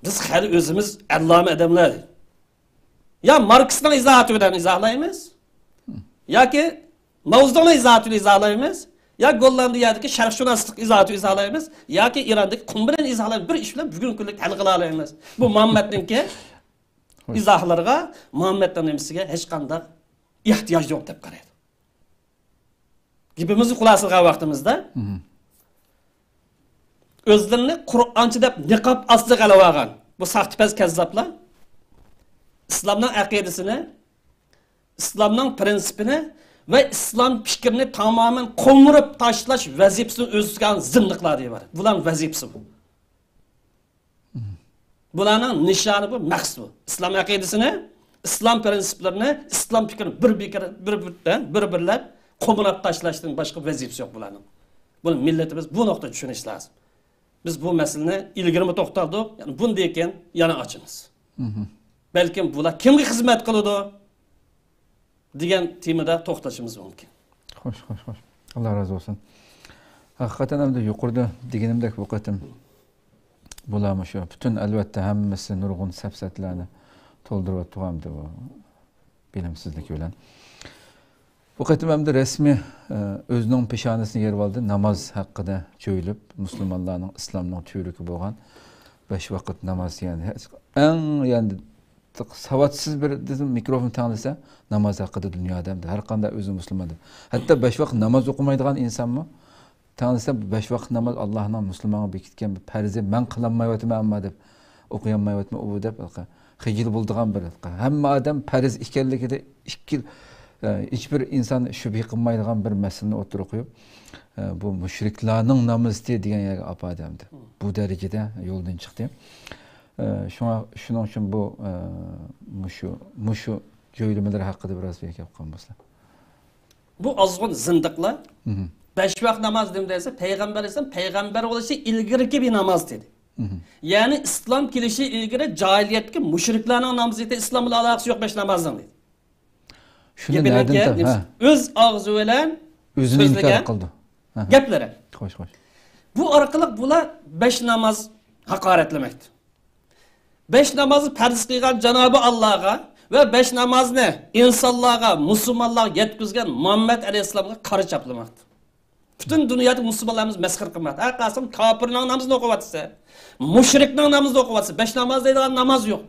بىز خېلى ئۆزىمىز ئەللامە ئادەملەر. يا ماركسنىڭ ئىزاھاتى بىلەن ئىزاھلايمىز، ياكى ماۋزېدۇڭنىڭ ئىزاھاتى بىلەن ئىزاھلايمىز، يا گوللاندىيەدىكى شەرقشۇناسلىق ئىزاھاتى بىلەن ئىزاھلايمىز، ياكى ئىراندىكى قۇم بىلەن ئىزاھلايمىز. بىر ئىش بىلەن بۈگۈنكى كۈنلۈك ھەل قىلالايمىز. بۇ مۇھەممەدنىڭكى ئىزاھلىرىغا، مۇھەممەدنىڭ نېمىسىگە ھېچقانداق ئېھتىياج يوق دەپ قارايدۇ. گېپىمىزنى خۇلاسىلىغان ۋاقتىمىزدا، ئۆزلىرىنى قۇرئانچى دەپ نىقاب ئاستىغا ئېلىۋالغان بۇ ساختىپەز كەززاپلار ئىسلامنىڭ ئەقىدىسىنى، ئىسلامنىڭ پىرىنسىپىنى ۋە ئىسلام پىكرىنى تامامەن قومۇرۇپ تاشلاش ۋەزىپىسىنى ئۆز ئۈستىگە ئالغان زىندىقلاردىن ئىبارەت. بۇلارنىڭ ۋەزىپىسى بۇ. بۇلارنىڭ نىشانى بۇ، مەقسىتى بۇ. ئىسلام ئەقىدىسىنى، ئىسلام پىرىنسىپلىرىنى، ئىسلام پىكرىنى بىر بىكىر-، بىر بىر-، بىر بىرلەپ قومۇراپ تاشلاشتىن باشقا ۋەزىپىسى يوق بۇلارنىڭ. بۇنى مىللىتىمىز بۇ نۇقتىدا چۈشىنىشى لازىم. بىز بۇ مەسىلىنى ئىلگىرىمۇ توختالدۇق، يەنە بۇندىن كېيىن يەنە ئاچىمىز. بەلكىم بۇلار كىمگە خىزمەت قىلىدۇ؟ دېگەن تېمىدا توختىلىشىمىز مۇمكىن. خوش، خوش، خوش. ئاللا رازى بولسۇن. ھەقىقەتەن ئەمدى يۇقىرىدا دېگىنىمدەك بۇ قېتىم بۇلارمۇ شۇ پۈتۈن، ئەلۋەتتە، ھەممىسى نۇرغۇن سەپسەتىلەرنى تولدۇرۇۋاتىدىغۇ ئەمدى بۇ بىلىمسىزلىكى بىلەن. بۇ قېتىم ئەمدى رەسمىي، ئە، ئۆزىنىڭ پېشانىسىنى يېرىۋالدى. ناماز ھەققىدە جۆيلۈپ، مۇسۇلمانلارنىڭ ئىسلامنىڭ تۈۋرۈكى بولغان بەش ۋاقىت ناماز، يەنى ئەڭ، يەنى ساۋاتسىز بىر دېسە، مىكروفون تەڭلىسە، ناماز ھەققىدە دۇنيادا ئەمدى ھەر قانداق ئۆزى مۇسۇلمان دەپ. ھەتتا بەش ۋاقىت ناماز ئوقۇمايدىغان ئىنسانمۇ تەڭلىسە، بەش ۋاقىت ناماز ئاللانىڭ مۇسۇلمانغا بېكىتكەن بىر پەرزى، مەن قىلالمايۋاتىمەن ئەمما دەپ، ئوقۇيالمايۋاتىمەن ئۇ دەپ خىجىل بولىدىغان بىر. ھەممە ئادەم پەرز ئىكەنلىكىدە ئىككى، ئە، ھېچبىر ئىنسان شۈبھە قىلمايدىغان بىر مەسىلىنى ئوتتۇرىغا قويۇپ، ئە، بۇ مۇشرىكلارنىڭ نامىزى دېگەن يەرگە ئاپاردى ئەمدى. بۇ دەرىجىدە يولدىن چىقتى. ئە، شۇڭا، شۇنىڭ ئۈچۈن بۇ، ئە، مۇشۇ، مۇشۇ جۆيلىمىلىرى ھەققىدە بىراز بىر گەپ قىلغان بولسا. بۇ ئازغۇن زىندىقلار بەش ۋاق ناماز نېمە دېسە، پەيغەمبەر ئەلەيھىسسالام پەيغەمبەر بولۇشى ئىلگىرىكى بىر ناماز دېدى. يەنى ئىسلام كېلىشى ئىلگىرى جاھىلىيەتتىكى مۇشرىكلارنىڭ نامىزى ئىسلام بىلەن ئالاقىسى يوق بەش نامازنىڭ دېدى. شۇنى گېپىنىڭكى نەدىن تا-، نېمىسى؟ ھە. ئۆز ئاغزى بىلەن ئۆزىنى ئىنكار سۆزلىگەن قىلدى. ھە، ھە. گەپلىرى. خوش، خوش. بۇ ئارقىلىق بۇلار بەش ناماز ھاقارەتلىمەكتە. بەش نامازنى پەرز قىلغان جانابى ئاللاغا ۋە بەش نامازنى ئىنسانلارغا، مۇسۇلمانلارغا يەتكۈزگەن مۇھەممەد ئەلەيھىسسالامغا قارا چاپلىماقتا. پۈتۈن دۇنيادا مۇسۇلمانلارمىز مەسخىرە قىلماقتا. ھەر قايسىڭ كاپىرنىڭ نامىزىنى ئوقۇۋاتىسەن، مۇشرىكنىڭ نامىزىنى ئوقۇۋاتىسەن. بەش ناماز دەيدىغان ناماز يوق.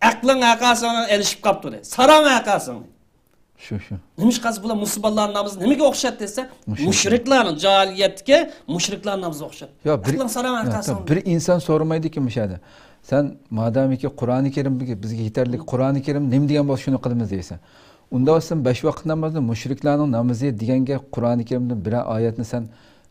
ئەقلىڭ ھەر قايسىڭ ئېلىشىپ قاپتۇ دەيدۇ. ساراڭ ھەر قايسىڭ. شۇ، شۇ. نېمىشقا بۇلار مۇسۇلمانلارنىڭ نامىزى نېمىگە ئوخشايدۇ دېسە، مۇشرىكلارنىڭ، جاھىلىيەتتىكى مۇشرىكلارنىڭ نامىزىغا ئوخشايدۇ. يا، بىر، ئەقلىڭ ساراڭ ھەر قايسىڭ. بىر ئىنسان سورىمايدىكى مۇشۇ يەردە. سەن مادامىكى قۇرئانى كەرىم بىزگە يېتەرلىك، قۇرئانى كەرىم نېمە دېگەن بولسا شۇنى قىلىمىز دەيسەن. ئۇنداق بولسا سەن بەش ۋاقىت نامازنى مۇشرىكلارنىڭ نامىزى دېگەنگە قۇرئانى كەرىمدىن بىرەر ئايەتنى سەن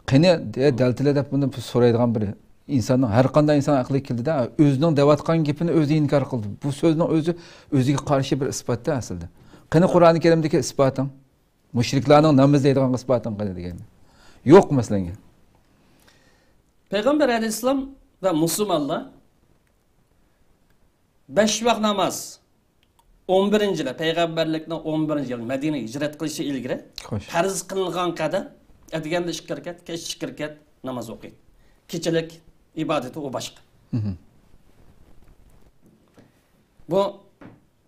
قېنى، دە-، دەلتىلە دەپ بۇنى سورايدىغان بىر ئىنساننىڭ، ھەر قانداق ئىنسان ئەقلىگە كېلىدىدە، ئۆزىنىڭ دەۋاتقان گېپىنى ئۆزى ئىنكار قىلدى. بۇ سۆزنىڭ ئۆزى ئۆزىگە قارشى بىر ئىسپاتتا ئەسلىدە. قېنى قۇرئانى كەرىمدىكى ئىسپاتىڭ؟ مۇشرىكلارنىڭ نامىزى دەيدىغان ئىسپاتىڭ قېنى دېگەندە. يوق مەسىلەنگە. پەيغەمبەر ئەلەيھىسسالام ۋە مۇسۇلمانلار بەش ۋاق ناماز، ئون بىرىنچى يىلى، پەيغەمبەرلىكنىڭ ئون بىرىنچى يىلى مەدىنىگە ھىجرەت قىلىشى ئىلگىرى، خوش، پەرز قىلىنغان قەدەر ئەتىگەندە ئىككى رەكەت، كەچتە ئىككى رەكەت ناماز ئوقۇيدۇ. كېچىلىك ئىبادىتى ئۇ باشقا. مھم. بۇ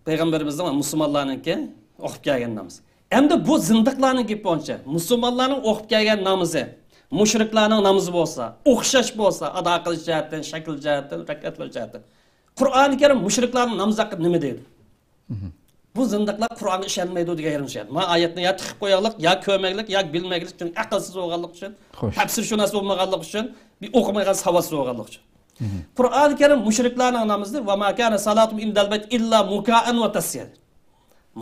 پەيغەمبىرىمىزنىڭ ۋە مۇسۇلمانلارنىڭكى ئوقۇپ كەلگەن نامىزى. ئەمدى بۇ زىندىقلارنىڭ گېپى بويىچە، مۇسۇلمانلارنىڭ ئوقۇپ كەلگەن نامىزى مۇشرىكلارنىڭ نامىزى بولسا، ئوخشاش بولسا، ئادا قىلىش جەھەتتىن، شەكىل جەھەتتىن، رەكەتلەر جەھەتتىن. قۇرئانى كەرىم مۇشرىكلارنىڭ نامىزى ھەققىدە نېمە دەيدۇ؟ مھم. بۇ زىندىقلار قۇرئانغا ئىشەنمەيدۇ دېگەن يېرىم شۇ. مانا ئايەتنى يا تىقىپ قويايلىق، يا كۆرمەيلىك، يا بىلمەيلىك، چۈنكى ئەقىلسىز بولغانلىقى ئۈچۈن، خوش، تەپسىرشۇناس بولمىغانلىقى ئۈچۈن، بىر ئوقۇمىغان ساۋاتسىز بولغانلىقى ئۈچۈن. مھم. قۇرئانى كەرىم مۇشرىكلارنىڭ نامىزى، «وما كان صلاتهم عند البيت إلا مكاء وتصدية».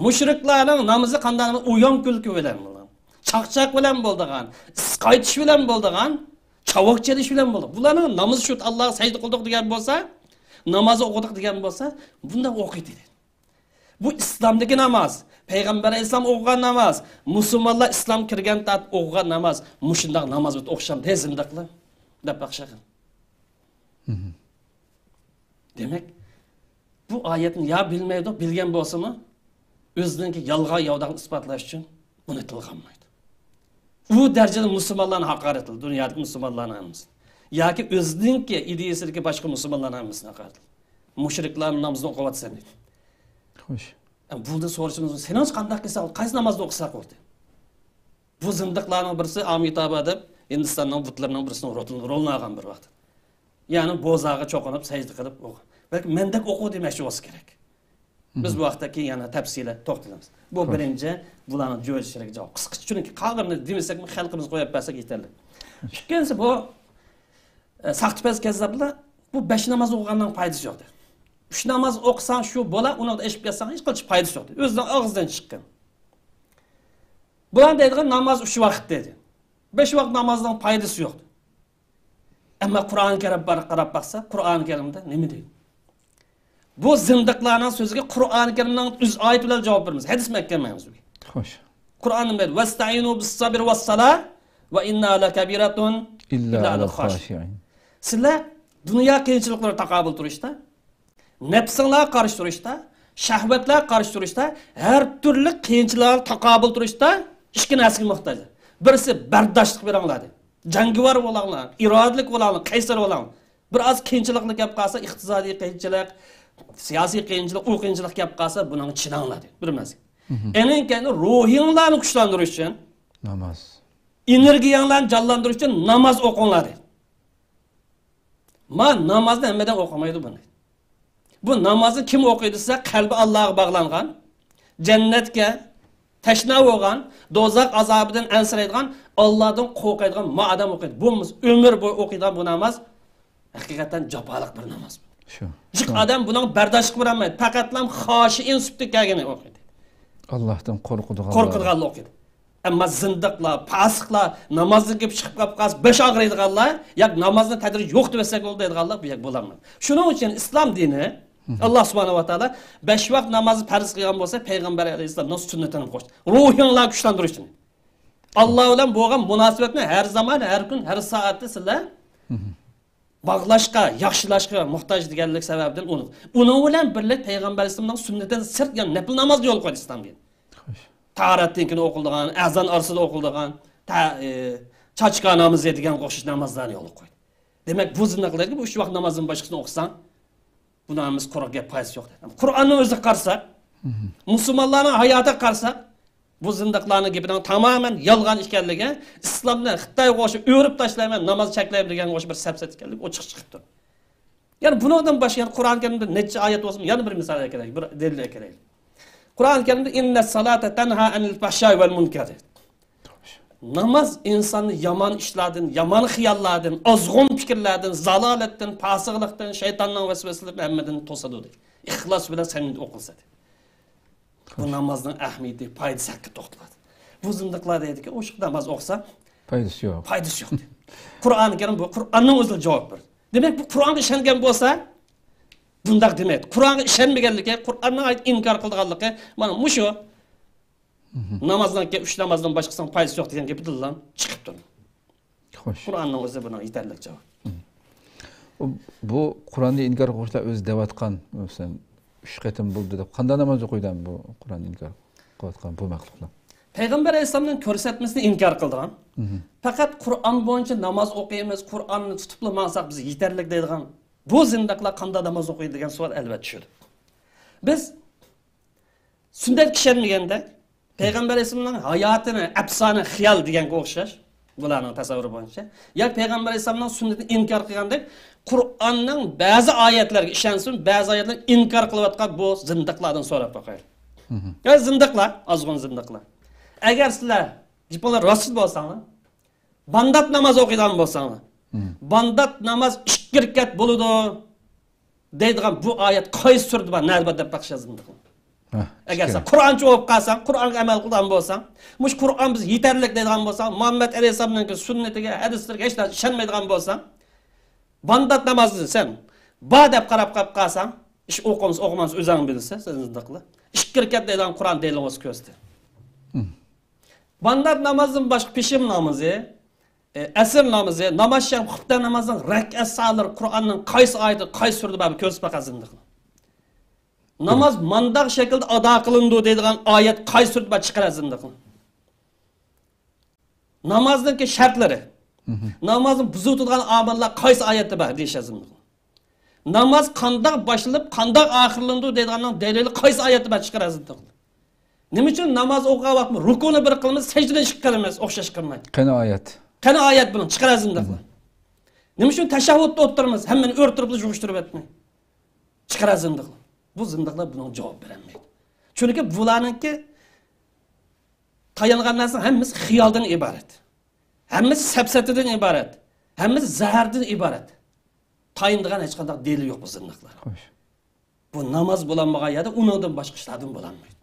مۇشرىكلارنىڭ نامىزى قانداق؟ ئويۇن كۈلكە بىلەن بولىدىغان، چاقچاق بىلەن بولىدىغان، ئىس قايتىش بىلەن بولىدىغان، چاۋاك چېلىش بىلەن بولىدىغان. بۇلارنىڭ نامىزى شۇ، ئاللاغا سەجدە قىلدۇق دېگەن بولسا، ناماز ئوقۇدۇق دېگەن بولسا، بۇنداق ئوقۇيدۇ. بۇ ئىسلامدىكى ناماز، پەيغەمبەر ئەلەيھىسسالام ئوقۇغان ناماز، مۇسۇلمانلار ئىسلام كىرگەن تارتىپ ئوقۇغان ناماز، مۇشۇنداق ناماز بىلەن ئوخشامدۇ، ھەي زىندىقلار؟ دەپ باقىشىغىن. مھم. دېمەك، بۇ ئايەتنى يا بىلمەيدۇ، بىلگەن بولسىمۇ، ئۆزىنىڭكى يالغان ياۋىداغىنى ئىسپاتلاش ئۈچۈن ئۇنى تىلغا ئالمايدۇ. ئۇ دەرىجىدە مۇسۇلمانلارنى ھاقارەت قىلىدۇ، دۇنيادىكى مۇسۇلمانلارنىڭ ھەممىسىنى. ياكى ئۆزىنىڭكى ئىدىيىسىدىكى باشقا مۇسۇلمانلارنىڭ ھەممىسىنى ھاقارەت قىلىدۇ. مۇشرىكلارنىڭ نامىزىنى ئوقۇۋاتىسەن دەيدۇ. خوش. ئە، بۇنى سورىشىمىز، سېنىڭچە قانداق قىلساق بولدى؟ قايسى نامازنى ئوقۇساق بولدى؟ بۇ زىندىقلارنىڭ بىرسى ئامىتابا دەپ، ھىندىستاننىڭ بۇتلىرىنىڭ بىرسىنىڭ رولىنى، رولىنى ئالغان بىر ۋاقىت. يەنى بوزاغا چوقۇنۇپ سەجدە قىلىپ ئوقۇ. بەلكى مەندەك ئوقۇ دېمەكچى بولسا كېرەك. بىز بۇ ھەقتە كېيىن يەنە تەپسىلىي توختىلىمىز. بۇ بىرىنچى، بۇلارنىڭ جۆيلۈشلىرىگە جاۋاب. قىسقىچە، چۈنكى قالغىنىنى دېمىسەكمۇ خەلقىمىزگە قويۇپ بەرسەك يېتەرلىك. ئىككىنچىسى بۇ، ئە، ساختىپەز كەززاپلار، بۇ بەش ناماز ئوقۇغاننىڭ پايدىسى يوق دەيدۇ. ئۈچ ناماز ئوقۇساڭ شۇ بولا، ئۇنىڭدا ئېشىپ كەتسەڭ ھېچقانچە پايدىسى يوق دەيدۇ. ئۆزىنىڭ ئاغزىدىن چىققان. بۇلار دەيدىغان ناماز ئۈچ ۋاقىت دەيدۇ. بەش ۋاقىت نامازنىڭ پايدىسى يوق دەيدۇ. ئەمما قۇرئانى كەرىمگە قاراپ باقسا، قۇرئانى كەرىمدە نېمە دەيدۇ؟ بۇ زىندىقلارنىڭ سۆزىگە قۇرئانى كەرىمنىڭ ئۆز ئايىتى بىلەن جاۋاب بېرىمىز. ھەدىس مۇھەككەم ئەمەس بۇ. خوش. قۇرئان نېمە دەيدۇ؟ «ۋەستەئىنۇ بىسسەبرى ۋەسسالا ۋە ئىننەھا لەكەبىرەتۇن ئىللا ئىللا ئەلەل ئەلەل خاشىئىن.» خاشىئىن. سىلەر دۇنيا قىيىنچىلىقلىرىغا تاقابىل تۇرۇشتا، نەپسىڭلارغا قارشى تۇرۇشتا، شەھۋەتلەرگە قارشى تۇرۇشتا، ھەر تۈرلۈك قىيىنچىلىقلارغا تاقابىل تۇرۇشتا ئىككى نەرسىگە موھتاج. بىرسى بەرداشلىق بېرىڭلار دەيدۇ. جەڭگىۋار بولۇڭلار، ئىرادىلىك بولۇڭلار، قەيسەر بولۇڭلار. بىر ئاز قىيىنچىلىقلار كەپ قالسا، ئىقتىسادىي قىيىنچىلىق، سىياسىي قىيىنچىلىق، ئۇ قىيىنچىلىق كەپ قالسا، بۇنىڭغا چىداڭلار دەيدۇ. بىر مەزگىل. مھم. ئېنىڭ كەينىدىن روھىڭلارنى كۈچلەندۈرۈش ئۈچۈن، ناماز، ئېنېرگىيەڭلارنى جانلاندۇرۇش ئۈچۈن ناماز ئوقۇڭلار دەيدۇ. ما نامازنى ھەممىدەم ئوقۇمايدۇ بۇنى. بۇ نامازنى كىم ئوقۇيدۇ دېسە، قەلبى ئاللاغا باغلانغان، جەننەتكە تەشنا بولغان، دوزاخ ئازابىدىن ئەنسىرەيدىغان، ئاللادىن قورقىدىغان ما ئادەم ئوقۇيدۇ. بولمىسا ئۆمۈر بويى ئوقۇيدىغان بۇ ناماز ھەقىقەتەن جاپالىق بىر ناماز. شۇ. جىق شۇ. ئادەم بۇنىڭغا بەرداشلىق بېرەلمەيدۇ. پەقەتلا خاشىئىن سۈپىتىدە كەلگىنى ئوقۇيدۇ. ئاللاھتىن قورقىدىغانلار. قورقىدىغانلار ئوقۇيدۇ. ئەمما زىندىقلار، پاسىقلار، نامازدىن كېيىن چىقىپ قاپ قالسا، بېشى ئاغرىيدىغانلار، ياكى نامازنى تەدرىجىي يوق دېسەك بولدى دەيدىغانلار بۇ يەردە بولالمايدۇ. شۇنىڭ ئۈچۈن ئىسلام دىنى، مھم، ئاللا سۇبھانەھۇ ۋە تائالا بەش ۋاقىت نامازنى پەرز قىلغان بولسا، پەيغەمبەر ئەلەيھىسسالامنىڭ سۈننىتىنى قوشتى. روھىڭلارنى كۈچلەندۈرۈش ئۈچۈن. ئاللا بىلەن بولغان مۇناسىۋەتنى ھەر زامان، ھەر كۈن، ھەر سائەتتە سىلەر، مھم، باغلاشقا، ياخشىلاشقا موھتاج دېگەنلىك سەۋەبىدىن ئۇنى، ئۇنىڭ بىلەن بىرلىك پەيغەمبەر ئەلەيھىسسالامنىڭ سۈننىتىدىن سىرت يەنە نەپىل نامازنى يولغا قويدى ئىسلام دىنى. خوش. تاھارەتتىن كېيىن ئوقۇلىدىغان، ئەزان ئارىسىدا ئوقۇلىدىغان، تا-، ئى، چاچكا نامىزى دېگەنگە ئوخشاش نامازلارنى يولغا قويدى. دېمەك، بۇ زىندىقلارغا بۇ ئۈچ ۋاقىت نامازدىن باشقىسىنى ئوقۇساڭ، بۇ ناماز قۇرۇق گەپ، پايدىسى يوق دەيدۇ. قۇرئاننىڭ ئۆزىگە قارىساق، مھم، مۇسۇلمانلارنىڭ ھاياتىغا قارىساق، بۇ زىندىقلارنىڭ گېپىنىڭ تامامەن يالغان ئىكەنلىكى، ئىسلامنى خىتايغا ئوخشاپ ئۆرۈپ تاشلايمەن، ناماز چەكلەيمەن دېگەنگە ئوخشاش بىر سەپسەتە ئىكەنلىكى ئوچۇق چىقىپ تۇرىدۇ. يەنى بۇنىڭدىن باشقا يەنە قۇرئان كەرىمدە نەچچە ئايەت بولسىمۇ، يەنە بىر مىسال ئەكېلەيلى، بىر دەلىل ئەكېلەيلى. قۇرئان كەرىمدە «إن الصلاة تنهى عن الفحشاء والمنكر» دەيدۇ. ناماز ئىنساننى يامان ئىشلاردىن، يامان خىياللاردىن، ئازغۇن پىكىرلەردىن، زالالەتتىن، پاسىقلىقتىن، شەيتاننىڭ ۋەسۋەسىلىرىدىن ھەممىدىن توسىدۇ دەيدۇ. ئىخلاس بىلەن سەمىمىي ئوقۇلسا دەيدۇ. بۇ نامازنىڭ ئەھمىيىتى، پايدىسى ھەققىدە توختىلىدۇ. بۇ زىندىقلار دەيدىكى، ئوشۇق ناماز ئوقۇسا پايدىسى يوق. پايدىسى يوق دەيدۇ. قۇرئانى كەرىم بۇ، قۇرئاننىڭ ئۆزى جاۋاب بەردى. دېمەك، بۇ قۇرئانغا ئىشەنگەن بولسا، بۇنداق دېمەيدۇ. قۇرئانغا ئىشەنمىگەنلىكى، قۇرئاننى ئىنكار قىلىدىغانلىقى، مانا مۇشۇ. مھم. نامازنىڭكى، ئۈچ نامازدىن باشقىسىنىڭ پايدىسى يوق دېگەن گېپىدىنلا چىقىپ تۇرىدۇ. خوش. قۇرئاننىڭ ئۆزى بۇنىڭ يېتەرلىك جاۋاب. مھم. بۇ، بۇ قۇرئاننى ئىنكار قىلغۇچىلار ئۆزى دەۋاتقان، مەسىلەن، ئۈچ قېتىم بولدى دەپ، قانداق ناماز ئوقۇيدۇ بۇ قۇرئاننى ئىنكار قىلىۋاتقان بۇ مەخلۇقلار؟ پەيغەمبەر ئەلەيھىسسالامنىڭ كۆرسەتمىسىنى ئىنكار قىلىدىغان، مھم. پەقەت قۇرئان بويىچە ناماز ئوقۇيمىز، قۇرئاننى تۇتۇپلا ماڭساق بىز يېتەرلىك دەيدىغان بۇ زىندىقلار قانداق ناماز ئوقۇيدۇ دېگەن سوئال ئەلۋەتتە چۈشىدۇ. بىز سۈننەتكە ئىشەنمىگەندەك، پەيغەمبەر ئەلەيھىسسالامنىڭ ھاياتىنى ئەپسانە، خىيال دېگەنگە ئوخشاش، بۇلارنىڭ تەسەۋۋۇرى بويىچە. ياكى پەيغەمبەر ئەلەيھىسسالامنىڭ سۈننىتىنى ئىنكار قىلغاندەك، قۇرئاننىڭ بەزى ئايەتلەرگە ئىشەنسۇن، بەزى ئايەتلەرنى ئىنكار قىلىۋاتقان بۇ زىندىقلاردىن سوراپ باقايلى. مھم. يا زىندىقلار، ئازغۇن زىندىقلار. ئەگەر سىلەر گېپىڭلار راست بولساڭلار، بامدات ناماز ئوقۇيدىغان بولساڭلار، مھم. بامدات ناماز ئىككى رەكەت بولىدۇ دەيدىغان بۇ ئايەت قايسى سۈرىدە بار، نەدە بار دەپ باقىشىڭلار زىندىقلار. ھە، ئەگەر سەن قۇرئانچى بولۇپ قالساڭ، قۇرئانغا ئەمەل قىلىدىغان بولساڭ، مۇشۇ قۇرئان بىز يېتەرلىك دەيدىغان بولساڭ، مۇھەممەد ئەلەيھىسسالامنىڭكى سۈننىتىگە، ھەدىسلىرىگە ھېچ نەرسە ئىشەنمەيدىغان بولساڭ، بامدات نامازنى سەن بار دەپ قاراپ قاپ قالساڭ، ئىش ئوقۇمسا ئوقۇمامسا ئۆزۈڭ بىلىسەن، سەن زىندىقلار. ئىككى رەكەت دەيدىغان قۇرئان دەلىلىڭىزنى كۆرسىتىڭ. مھم. بامدات نامازدىن باشقا پېشىم نامىزى، ئە، ئەسىر نامىزى، ناماز شەرىپ، خۇپتە نامازنىڭ رەكئەت سانلىرى قۇرئاننىڭ قايسى ئايىتى، قايسى سۈرىدە بار، كۆرسىتىپ باقىڭ زىندىقلار. ناماز مانداق شەكىلدە ئادا قىلىنىدۇ دەيدىغان ئايەت قايسى سۈرىدە بار، چىقىرىڭ زىندىقلار. نامازنىڭكى شەرتلىرى، مھم. نامازنى بۇزۇۋېتىدىغان ئامىللار قايسى ئايەتتە بار، دېيىشىڭلار زىندىقلار. ناماز قانداق باشلىنىپ، قانداق ئاخىرلىنىدۇ دەيدىغاننىڭ دەلىلى قايسى ئايەتتە بار، چىقىرىڭلار زىندىقلار. نېمە ئۈچۈن ناماز ئوقۇغان ۋاقىتتا رۇكۇنى بىر قىلىمىز، سەجدىنى ئىككى قىلىمىز، ئوخشاش قىلماي؟ قېنى ئايەت؟ قېنى ئايەت بۇنىڭ؟ چىقىرىڭلار زىندىقلار. مھم. نېمە ئۈچۈن تەشەھھۇدتا ئولتۇرىمىز، ھەممىنى ئۆرە تۇرۇپلا يىغىشتۇرۇپ ئۆتمەي؟ چىقىرىڭلار زىندىقلار. بۇ زىندىقلار بۇنىڭغا جاۋاب بېرەلمەيدۇ. چۈنكى بۇلارنىڭكى تايانغان نەرسىنىڭ ھەممىسى خىيالدىن ئىبارەت. ھەممىسى سەپسەتىدىن ئىبارەت. ھەممىسى زەھەردىن ئىبارەت. تايىنىدىغان ھېچقانداق دەلىل يوق بۇ زىندىقلار. خوش. بۇ ناماز بولالمىغان يەردە ئۇنىڭدىن باشقا ئىشلاردىن بولالمايدۇ.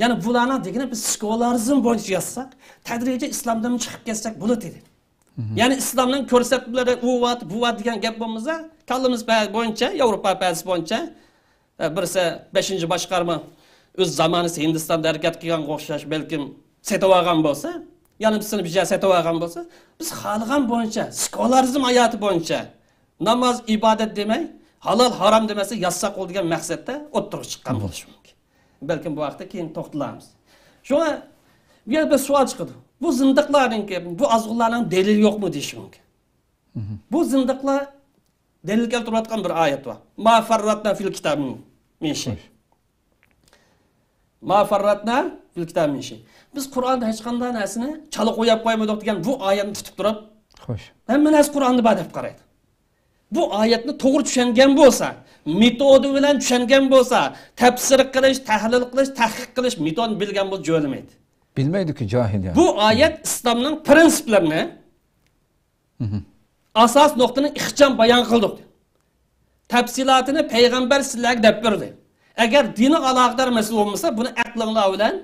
يەنى بۇلارنىڭ دېگىنى بىز سېكۇلارىزم بويىچە يازساق، تەدرىجىي ئىسلامدىن چىقىپ كەتسەك بولىدۇ دېدى. مھم. يەنى ئىسلامنىڭ كۆرسەتمىلىرى ئۇ ۋات، بۇ ۋات دېگەن گەپ بولمىسا، كاللىمىز پە-، بويىچە، ياۋروپا پەلسەپىسى بويىچە، ئە، بىرسى بەشىنچى باشقارما ئۆز زامانىسى ھىندىستاندا ھەرىكەت قىلغانغا ئوخشاش بەلكىم سېتىۋالغان بولسا، يەنە بىرسىنى بىر يەر سېتىۋالغان بولسا، بىز خالىغان بويىچە، سېكۇلارىزم ھاياتى بويىچە ناماز، ئىبادەت دېمەي، ھالال، ھارام دېمەسلىك يازساق بولىدۇ دېگەن مەقسەتتە ئوتتۇرىغا چىققان بولۇشى مۇمكىن. بەلكىم بۇ ھەقتە كېيىن توختىلارمىز. شۇڭا بۇ يەردە بىر سوئال چىقىدۇ. بۇ زىندىقلارنىڭكى، بۇ ئازغۇنلارنىڭ دەلىلى يوقمۇ دېيىشى مۇمكىن. مھم. بۇ زىندىقلار دەلىل كەلتۈرۈۋاتقان بىر ئايەت بار. ما فەرراتنا فىل كىتاب مىن شەي. خوش. ما فەرراتنا فىل كىتاب مىن شەي. بىز قۇرئاندا ھېچقانداق نەرسىنى چالا قويۇپ قويمىدۇق دېگەن بۇ ئايەتنى تۇتۇپ تۇرۇپ، خوش. ھەممە نەرسە قۇرئاندا بار دەپ قارايدۇ. بۇ ئايەتنى توغرا چۈشەنگەن بولسا، مېتودى بىلەن چۈشەنگەن بولسا، تەپسىر قىلىش، تەھلىل قىلىش، تەھقىق قىلىش مېتودىنى بىلگەن بولسا جۆلىمەيدۇ. بىلمەيدۇكى جاھىل يا. بۇ ئايەت ئىسلامنىڭ پرىنسىپلىرىنى، مھم. ئاساس نۇقتىنى ئىخچام بايان قىلدۇق. تەپسىلاتىنى پەيغەمبەر سىلەرگە دەپ بەردى. ئەگەر دىنغا ئالاقىدار مەسىلە بولمىسا، بۇنى ئەقلىڭلار بىلەن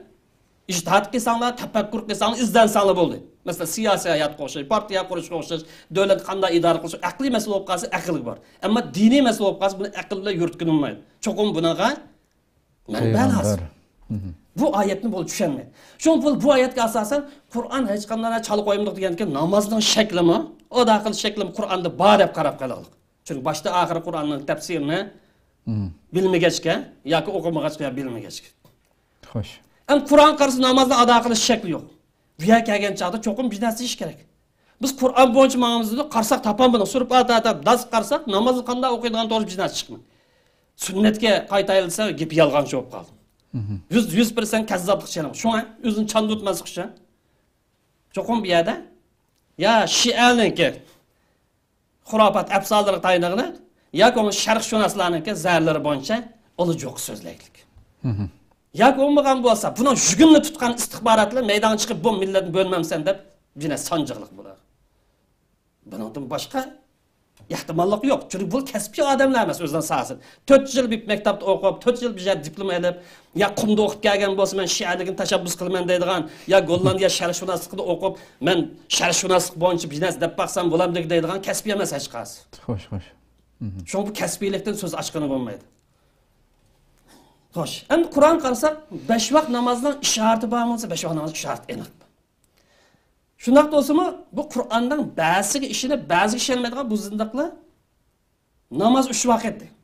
ئىجتىھات قىلساڭلار، تەپەككۇر قىلساڭلار، ئىزدەنسەڭلار بولدى. مەسىلەن، سىياسىي ھاياتقا ئوخشاش، پارتىيە قۇرۇشقا ئوخشاش، دۆلەتنى قانداق ئىدارە قىلىش، ئەقلىي مەسىلە بولۇپ قالسا، ئەقىلگە بار. ئەمما دىنىي مەسىلە بولۇپ قالسا، بۇنى ئەقىل بىلەن يورۇتقىلى بولمايدۇ. چوقۇم بۇنىڭغا مەنبە لازىم. مھم. بۇ ئايەتنى بولدى چۈشەنمەيدۇ. شۇڭا بۇ، بۇ ئايەتكە ئاساسەن قۇرئان ھېچقانداق چالا قويمىدۇق دېگەندىكىن نامازنىڭ شەكلىمۇ، ئادا قىلىش شەكلىمۇ قۇرئاندا بار دەپ قاراپ قېلىڭلار. چۈنكى باشتا ئاخىرى قۇرئاننىڭ تەپسىرىنى مھم. بىلمىگەچكە ياكى ئوقۇمىغاچقا يا بىلمىگەچكە. خوش. ئەمما قۇرئان قارىسا نامازنى ئادا قىلىش شەكلى يوق. بۇ يەرگە كەلگەن چاغدا چوقۇم بىر نەرسە يېيىش كېرەك. بىز قۇرئان بويىچە ماڭىمىز دېدۇق، قارىساق تاپالمىدۇق. سۈرە پاتىھە دەپ داس قارىساق، نامازنى قانداق ئوقۇيدىغان توغرىسىدا بىر نەرسە چىقمىدى. سۈننەتكە قايتايلىسا، گېپى يالغانچە بولۇپ قالدى. مھم. يۈز، يۈز پىرسەنت كەززاپلىق چېنىق. شۇڭا ئۆزىنى چاندۇرتماسلىق ئۈچۈن چوقۇم بۇ يەردە يا شىئەنىڭكى خۇراپات ئەپسانىلىرىغا تايىنىغلىق ياكى بولمىسا شەرقشۇناسلارنىڭكى زەھەرلىرى بويىچە ئۇلا جوقا سۆزلەيلىك. مھم. ياكى بولمىغان بولسا، بۇنىڭ يۈگۈننى تۇتقان ئىستىخباراتلار مەيدانغا چىقىپ، بۇ مىللەتنى بۆلمەمسەن دەپ، يەنە سانجىقلىق بۇلار. بۇنىڭدىن باشقا ئېھتىماللىق يوق. چۈنكى بۇ كەسپىي ئادەملەر ئەمەس ئۆزىنىڭ ساھەسىدە. تۆت يىل بىر مەكتەپتە ئوقۇپ، تۆت يىل بىر يەردە دىپلوم ئېلىپ، يا قۇمدا ئوقۇپ كەلگەن بولسا، مەن شىئەلىكنى تەشەببۇس قىلىمەن دەيدىغان، يا گوللاندىيە شەرقشۇناسلىقىدا ئوقۇپ، مەن شەرقشۇناسلىق بويىچە بىر نەرسە دەپ باقسام بولامدىكىن دەيدىغان كەسپىي ئەمەس ھېچقايسى. خوش، خوش. مھم. شۇڭا بۇ كەسپىيلىكتىن سۆز ئاچقىلى بولمايدۇ. خوش. ئەمدى قۇرئانغا قارىساق، بەش ۋاق نامازنىڭ ئىشارىتى بارمۇ دېسە، بەش ۋاق نامازنىڭ ئىشارىتى ئېنىق. شۇنداق بولسىمۇ، بۇ قۇرئاننىڭ بەزىسىگە ئىشىنىپ، بەزىگە ئىشەنمەيدىغان بۇ زىندىقلار ناماز ئۈچ ۋاقىت دەيدۇ.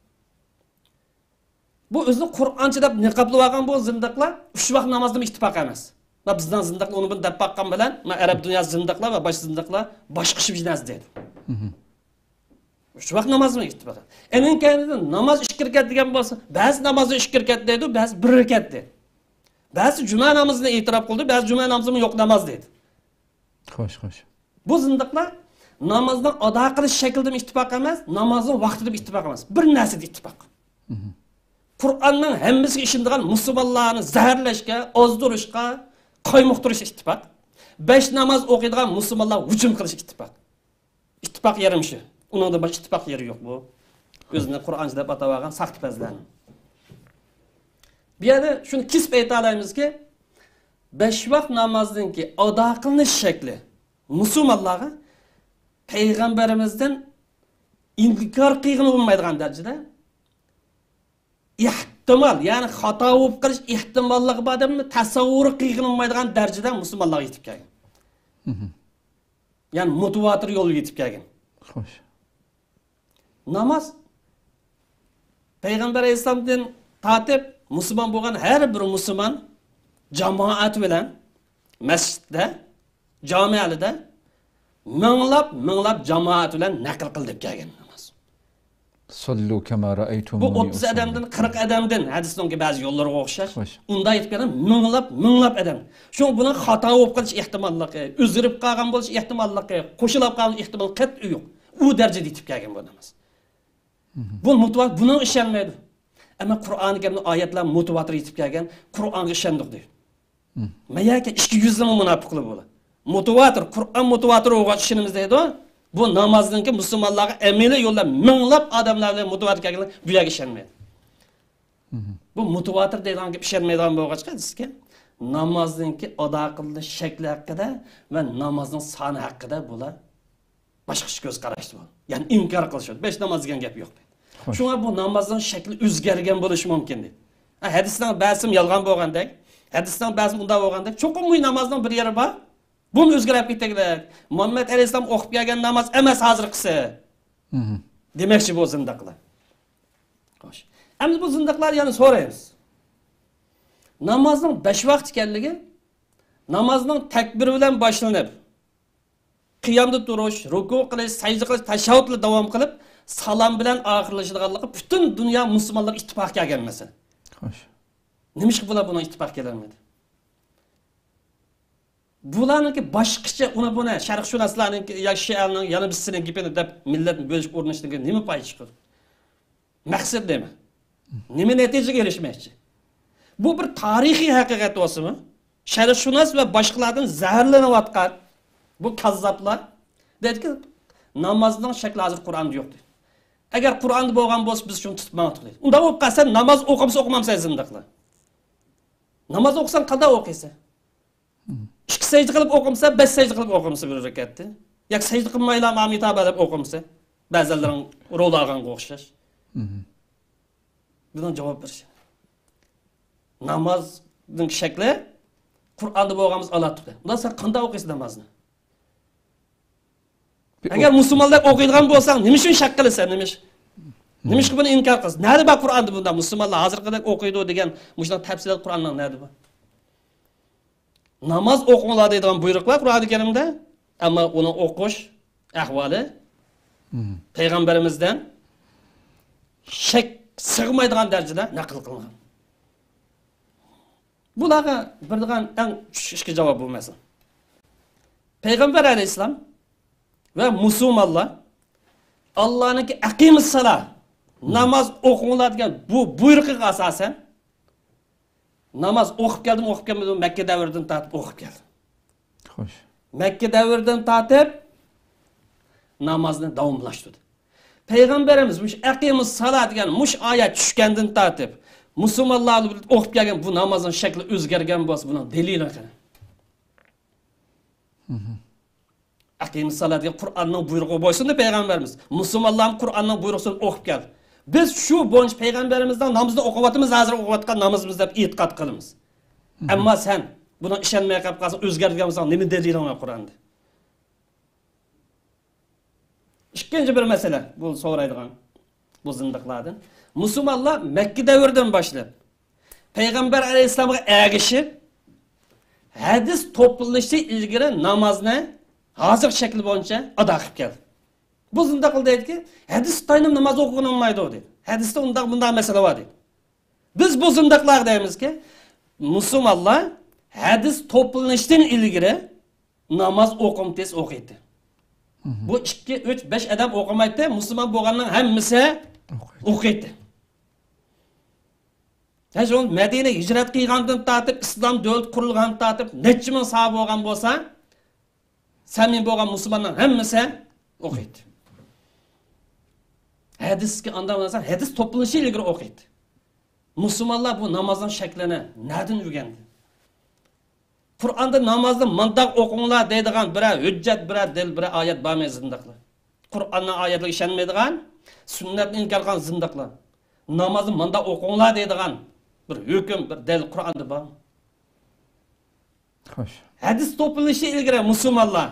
بۇ ئۆزىنى قۇرئانچى دەپ نىقابلىۋالغان بۇ زىندىقلار ئۈچ ۋاق نامازدىمۇ ئىتتىپاق ئەمەس. ۋە بىزنىڭ زىندىقلار ئۇنى بۇنى دەپ باققان بىلەن، مەن ئەرەب دۇنياسى زىندىقلار ۋە باشقا زىندىقلار باشقىچە بىر نەرسە دەيدۇ. ئۈچ ۋاق نامازمۇ ئىتتىپاق. ئېنىڭ كەينىدىن ناماز ئىككى رەكەت دېگەن بولسا، بەزى نامازنى ئىككى رەكەت دەيدۇ، بەزى بىر رەكەت دەيدۇ. بەزى جۈمە نامىزىنى ئېتىراپ قىلدى، بەزى جۈمە نامىزىمۇ يوق ناماز دەيدۇ. خوش، خوش. بۇ زىندىقلار نامازنىڭ ئادا قىلىش شەكلىدىمۇ ئىتتىپاق ئەمەس، نامازنىڭ ۋاقتىدىمۇ ئىتتىپاق ئەمەس. بىر نەرسىدە ئىتتىپاق. قۇرئاننىڭ ھەممىسىگە ئىشىنىدىغان مۇسۇلمانلارنى زەھەرلەشكە، ئازدۇرۇشقا، قايمۇقتۇرۇشتا ئىتتىپاق. بەش ناماز ئوقۇيدىغان مۇسۇلمانلارغا ھۇجۇم قىلىش ئىتتىپاق. ئىتتىپاق يېرى مۇشۇ. ئۇنىڭدىن باشقا ئىتتىپاق يېرى يوق بۇ. ئۆزىنى قۇرئانچى دەپ ئاتاۋالغان ساختىپەزلەرنىڭ. بۇ يەردە شۇنى كېسىپ ئېيتالايمىزكى، بەش ۋاق نامازنىڭكى ئادا قىلىنىش شەكلى مۇسۇلمانلارغا پەيغەمبىرىمىزدىن ئىنكار قىلغىلى بولمايدىغان دەرىجىدە ئېھتىمال، يەنى خاتا بولۇپ قېلىش ئېھتىماللىقى بار دەپ تەسەۋۋۇر قىلغىلى بولمايدىغان دەرىجىدە مۇسۇلمانلارغا يېتىپ كەلگەن. يەنى مۇتىۋاتىر يولى يېتىپ كەلگەن. خوش. ناماز پەيغەمبەر ئەلەيھىسسالامدىن تارتىپ مۇسۇلمان بولغان ھەر بىر مۇسۇلمان جامائەت بىلەن مەسچىتتە، جامەلىدە مىڭلاپ، مىڭلاپ جامائەت بىلەن نەقىل قىلىپ كەلگەن ناماز. صلوا كما رأيتموني أصلي. بۇ ئوتتۇز ئادەمدىن، قىرىق ئادەمدىن، ھەدىسنىڭكى بەزى يوللىرىغا ئوخشاش. خوش. ئۇنداق ئېيتىپ كەلگەن مىڭلاپ، مىڭلاپ ئادەم. شۇڭا بۇنىڭ خاتا بولۇپ قېلىش ئېھتىماللىقى، ئۆزگىرىپ قالغان بولۇش ئېھتىماللىقى، قوشۇلۇپ قالغان ئېھتىمالى قەتئىي يوق. ئۇ دەرىجىدە يېتىپ كەلگەن بۇ ناماز. بۇ مۇتىۋاتىر، بۇنىڭغا ئىشەنمەيدۇ. ئەمما قۇرئانى كەرىمنىڭ ئايەتلەر مۇتىۋاتىر يېتىپ كەلگەن، قۇرئانغا ئىشەندۇق دەيدۇ. مەيەكە ئىككى يۈزلىمە مۇناپىقلار بۇلار. مۇتىۋاتىر، قۇرئان مۇتىۋاتىر بولغاچ ئىشىنىمىز دەيدۇ. بۇ نامازنىڭكى مۇسۇلمانلارغا ئەمەلىي يولدا مىڭلاپ ئادەملەر بىلەن مۇتىۋاتىر كەلگەنلەر بۇ يەرگە ئىشەنمەيدۇ. بۇ مۇتىۋاتىر دەيدىغان گەپ ئىشەنمەيدىغان بولغاچقا، دېسىكى، نامازنىڭكى ئادا قىلىنىش شەكلى ھەققىدە ۋە نامازنىڭ سانى ھەققىدە بۇلار باشقىچە كۆز قاراشتا بۇ. يەنى ئىنكار قىلىش. بەش ناماز دېگەن گەپ يوق دەيدۇ. خوش. شۇڭا بۇ نامازنىڭ شەكلى ئۆزگەرگەن بولۇشى مۇمكىن دەيدۇ. ھە، ھەدىسنىڭ بەزىسى يالغان بولغاندەك، ھەدىسنىڭ بەزىسى ئۇنداق بولغاندەك، چوقۇم بۇ نامازنىڭ بىر يېرى بار. بۇمۇ ئۆزگىرىپ كېتەگلىك. مۇھەممەد ئەلەيھىسسالام ئوقۇپ كەلگەن ناماز ئەمەس ھازىرقىسى. دېمەكچى بۇ زىندىقلار. خوش. ئەمدى بۇ زىندىقلار يەنە سورايمىز. نامازنىڭ بەش ۋاقىت ئىكەنلىكى، نامازنىڭ تەكبىرى بىلەن باشلىنىپ، قىيامدا تۇرۇش، رۇكۇ قىلىش، سەجدە قىلىش، تەشەھھۇد بىلەن داۋام قىلىپ، سالام بىلەن ئاخىرلىشىدىغانلىقى پۈتۈن دۇنيا مۇسۇلمانلىرى ئىتتىپاق كەلگەن مەسىلە. خوش. نېمىشقا بۇلار بۇنىڭ ئىتتىپاق كېلەلمىدى؟ بۇلارنىڭكى باشقىچە، ئۇنى بۇنى شەرقشۇناسلارنىڭكى يا شىئەنىڭ يەنە بىرسىنىڭ گېپىنى دەپ مىللەتنى بۆلۈشكە ئۇرۇنۇشتىن نېمە پايدا چىقىدۇ؟ مەقسەت نېمە؟ نېمە نەتىجىگە ئېرىشمەكچى؟ بۇ بىر تارىخىي ھەقىقەت بولسىمۇ، شەرقشۇناس ۋە باشقىلاردىن زەھەرلىنىۋاتقان بۇ كاززاپلار دەيدىكى، نامازنىڭ شەكلى ھازىر قۇرئاندا يوق دەيدۇ. ئەگەر قۇرئاندا بولغان بولسا، بىز شۇنى تۇتۇپ ماڭاتتۇق دەيدۇ. ئۇنداق بولۇپ قالسا، ناماز ئوقۇمسا ئوقۇمامسەن زىندىقلار. ناماز ئوقۇساڭ قانداق ئوقۇيسەن؟ ئىككى سەجدە قىلىپ ئوقۇمسا، بەش سەجدە قىلىپ ئوقۇمسا بىر رەكەتتە. ياكى سەجدە قىلمايلا ئامىتابە دەپ ئوقۇمسا. بەزىلىرىڭ رول ئالغانغا ئوخشاش. بۇنىڭ جاۋاب بېرىشى. نامازنىڭ شەكلى قۇرئاندا بولغان بولسا ئالاتتۇق دەيدۇ. ئۇنداق سەن قانداق ئوقۇيسەن نامازنى؟ ئەگەر مۇسۇلمانلار ئوقۇيدىغان بولساڭ، نېمە ئۈچۈن شەك قىلىسەن؟ نېمە ئۈچ-، نېمە ئۈچۈن بۇنى ئىنكار قىلىسەن؟ نەدە بار قۇرئاندا بۇنداق مۇسۇلمانلار ھازىرقىدەك ئوقۇيدۇ دېگەن مۇشۇنداق تەپسىلات قۇرئاننىڭ نەدە بار؟ ناماز ئوقۇڭلار دەيدىغان بۇيرۇق بار قۇرئانى كەرىمدە. ئەمما ئۇنى ئوقۇش ئەھۋالى پەيغەمبىرىمىزدىن شەك سىغمايدىغان دەرىجىدە نەقىل قىلىنغان. بۇلارغا بېرىدىغان ئەڭ چۈشكۈن جاۋاب بۇ مەسىلە. پەيغەمبەر ئەلەيھىسسالام ۋە مۇسۇلمانلار ئاللانىڭكى «ئەقىمۇسسالا»، ناماز ئوقۇڭلار دېگەن بۇ بۇيرۇقىغا ئاساسەن، ناماز ئوقۇپ كەلدىم، ئوقۇپ كەلمىدىم، مەككە دەۋرىدىن تارتىپ ئوقۇپ كەلدىم. خوش. مەككە دەۋرىدىن تارتىپ نامازنى داۋاملاشتۇردى. پەيغەمبىرىمىز مۇشۇ «ئەقىمۇسسالا» دېگەن مۇشۇ ئايەت چۈشكەندىن تارتىپ مۇسۇلمانلار بىلەن ئوقۇپ كەلگەن بۇ نامازنىڭ شەكلى ئۆزگەرگەن بولسا، بۇنىڭ دەلىلى قېنى؟ «ئەقىمۇسسالا» دېگەن قۇرئاننىڭ بۇيرۇقىغا بويسۇندى پەيغەمبىرىمىز. مۇسۇلمانلارمۇ قۇرئاننىڭ بۇيرۇقىسىنى ئوقۇپ كەلدى. بىز شۇ بويىچە پەيغەمبىرىمىزنىڭ نامىزىنى ئوقۇۋاتىمىز، ھازىر ئوقۇۋاتقان نامىزىمىز دەپ ئېتىقاد قىلىمىز. ئەمما سەن بۇنىڭ ئىشەنمەي قېلىپ قالساڭ، ئۆزگەردى دېگەن بولساڭ، نېمە دەلىلىڭ بار قۇرئاندا؟ ئىككىنچى بىر مەسىلە، بۇ سورايدىغان. بۇ زىندىقلاردىن. مۇسۇلمانلار مەككە دەۋرىدىن باشلاپ پەيغەمبەر ئەلەيھىسسالامغا ئەگىشىپ، ھەدىس توپلىنىشى ئىلگىرى نامازنى ھازىرقى شەكلى بويىچە ئادا قىلىپ كەلدى. بۇ زىندىقلار دەيدىكى، ھەدىس تايىنىپ ناماز ئوقۇغىلى بولمايدۇ دەيدۇ. ھەدىستە ئۇنداق، بۇنداق مەسىلە بار دەيدۇ. بىز بۇ زىندىقلارغا دەيمىزكى، مۇسۇلمانلار ھەدىس توپلىنىشتىن ئىلگىرى ناماز ئوقۇمتىس ئوقۇيتتى. بۇ ئىككى، ئۈچ، بەش ئادەم ئوقۇمايتتى، مۇسۇلمان بولغاننىڭ ھەممىسى ئوقۇيتتى. ھە، شۇ مەدىنە ھىجرەت قىلغاندىن تارتىپ، ئىسلام دۆلىتى قۇرۇلغاندىن تارتىپ نەچچە مىڭ ساھابە بولغان بولسا، سەمىي بولغان مۇسۇلماننىڭ ھەممىسى ئوقۇيتتى. ھەدىسكە ئاندىن بولسا، ھەدىس توپلىنىشى ئىلگىرى ئوقۇيتتى. مۇسۇلمانلار بۇ نامازنىڭ شەكلىنى نەدىن ئۆگەندى؟ قۇرئاندا نامازنى مانداق ئوقۇڭلار دەيدىغان بىرەر ھۆججەت، بىرەر دەلىل، بىرەر ئايەت بارمۇ زىندىقلار؟ قۇرئاننىڭ ئايەتلىرىگە ئىشەنمەيدىغان، سۈننەتنى ئىنكار قىلغان زىندىقلار. نامازنى مانداق ئوقۇڭلار دەيدىغان بىر ھۆكۈم، بىر دەلىل قۇرئاندا بارمۇ؟ خوش. ھەدىس توپلىنىشى ئىلگىرى مۇسۇلمانلار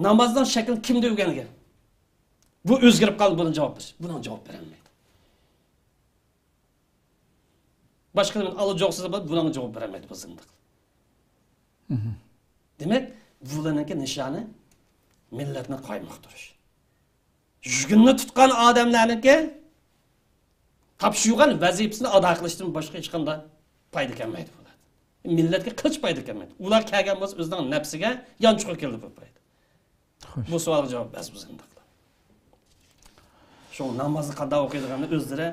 نامازنىڭ شەكلىنى كىمدىن ئۆگەنگەن؟ بۇ ئۆزگىرىپ قالدى، بۇنىڭ جاۋاب بېرىش. بۇنىڭ جاۋاب بېرەلمەيدۇ. باشقىدىن ئالا جوقسىز بۇنىڭ جاۋاب بېرەلمەيدۇ بۇ زىندىقلار. دېمەك، بۇلارنىڭكى نىشانى مىللەتنى قايمۇقتۇرۇش. يۈگۈننى تۇتقان ئادەملەرنىڭكى تاپشۇرغان ۋەزىپىسىنى ئادا قىلىشتىن باشقا ھېچقانداق پايدا كەلمەيدۇ بۇلار. مىللەتكە قىلچە پايدا كەلمەيدۇ. ئۇلار كەلگەن بولسا ئۆزىنىڭ نەپسىگە يانچۇقى كېلىدۇ بۇ پايدا. خوش. بۇ سوئالغا جاۋاب بەرسە بىز ئۇنداقلا. شۇڭا نامازنى قانداق ئوقۇيدىغاننى ئۆزلىرى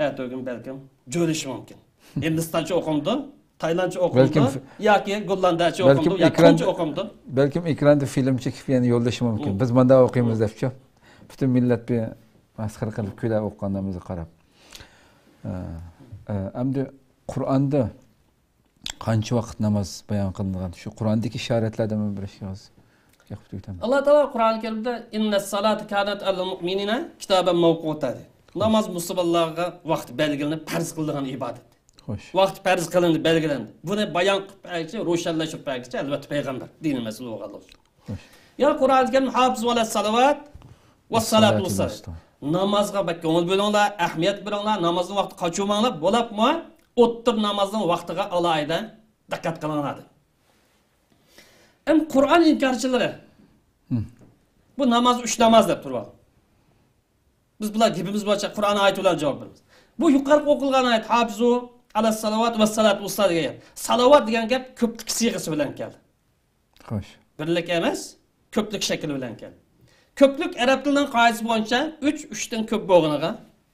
ئەتىگۈن بەلكىم جۆيلىشى مۇمكىن. ھىندىستانچە ئوقۇمدۇ، تايلاندچە ئوقۇمدۇ، بەلكىم ف-، ياكى گوللاندىيەچە بەلكىم ئوقۇمدۇ، ياكى ئېكراندا، كونچە ئوقۇمدۇ. بەلكىم ئېكراندا فىلىم چېكىپ يەنە يوللىشى مۇمكىن. مم. بىز مانداق ئوقۇيمىز مم. دەپچۇ. پۈتۈن مىللەت بىر مەسخىرە قىلىپ كۈلە ئوقۇغان نامازغا قاراپ. ئە، ئە، ئەمدى قۇرئاندا قانچە ۋاقىت ناماز بايان قىلىنغان؟ شۇ قۇرئاندىكى ئىشارەتلەردىنمۇ بىر ئىككى ئېغىز گەپ قىلىپ ئۆتەمىز. ئاللا تائالا قۇرئان كەرىمدە، «إن الصلاة كانت على المؤمنين كتابا موقوتا» دەيدۇ. ناماز مۇسۇلمانلارغا ۋاقتى بەلگىلىنىپ پەرز قىلىنغان ئىبادەت. خوش. ۋاقتى پەرز قىلىندى، بەلگىلەندى. بۇنى بايان قىلىپ بەرگۈچى، روشەنلەشتۈرۈپ بەرگۈچى، ئەلۋەتتە، پەيغەمبەر، دىنىي مەسئۇل بولغانلىقى ئۈچۈن. خوش. يا قۇرئان كەرىم، «حافظوا على الصلوات والصلاة الوسطى». نامازغا بەك كۆڭۈل بۆلۈڭلار، ئەھمىيەت بېرىڭلار، نامازنىڭ ۋاقتى قاچۇرماڭلار، بولۇپمۇ ئوتتۇرا نامازنىڭ ۋاقتىغا ئالاھىدە دىققەت قىلىڭلار دېدى. ئەمدى قۇرئان ئىنكارچىلىرى، ھىم. بۇ ناماز ئۈچ ناماز دەپ تۇرۇۋالدى. بىز بۇلار گېپىمىز بويىچە قۇرئان ئايىتى بىلەن جاۋاب بېرىمىز. بۇ يۇقىرىقى ئوقۇلغان ئايەت، «ھافىزۇ ئەلەسسالىۋات ۋەسسالات ۋۇستا» دېگەن گەپ. سالاۋات دېگەن گەپ كۆپلۈك سىيغىسى بىلەن كەلدى. خوش. بىرلىك ئەمەس، كۆپلۈك شەكلى بىلەن كەلدى. كۆپلۈك ئەرەب تىلىنىڭ قائىدىسى بويىچە ئۈچ، ئۈچتىن كۆپ بولغىنىغا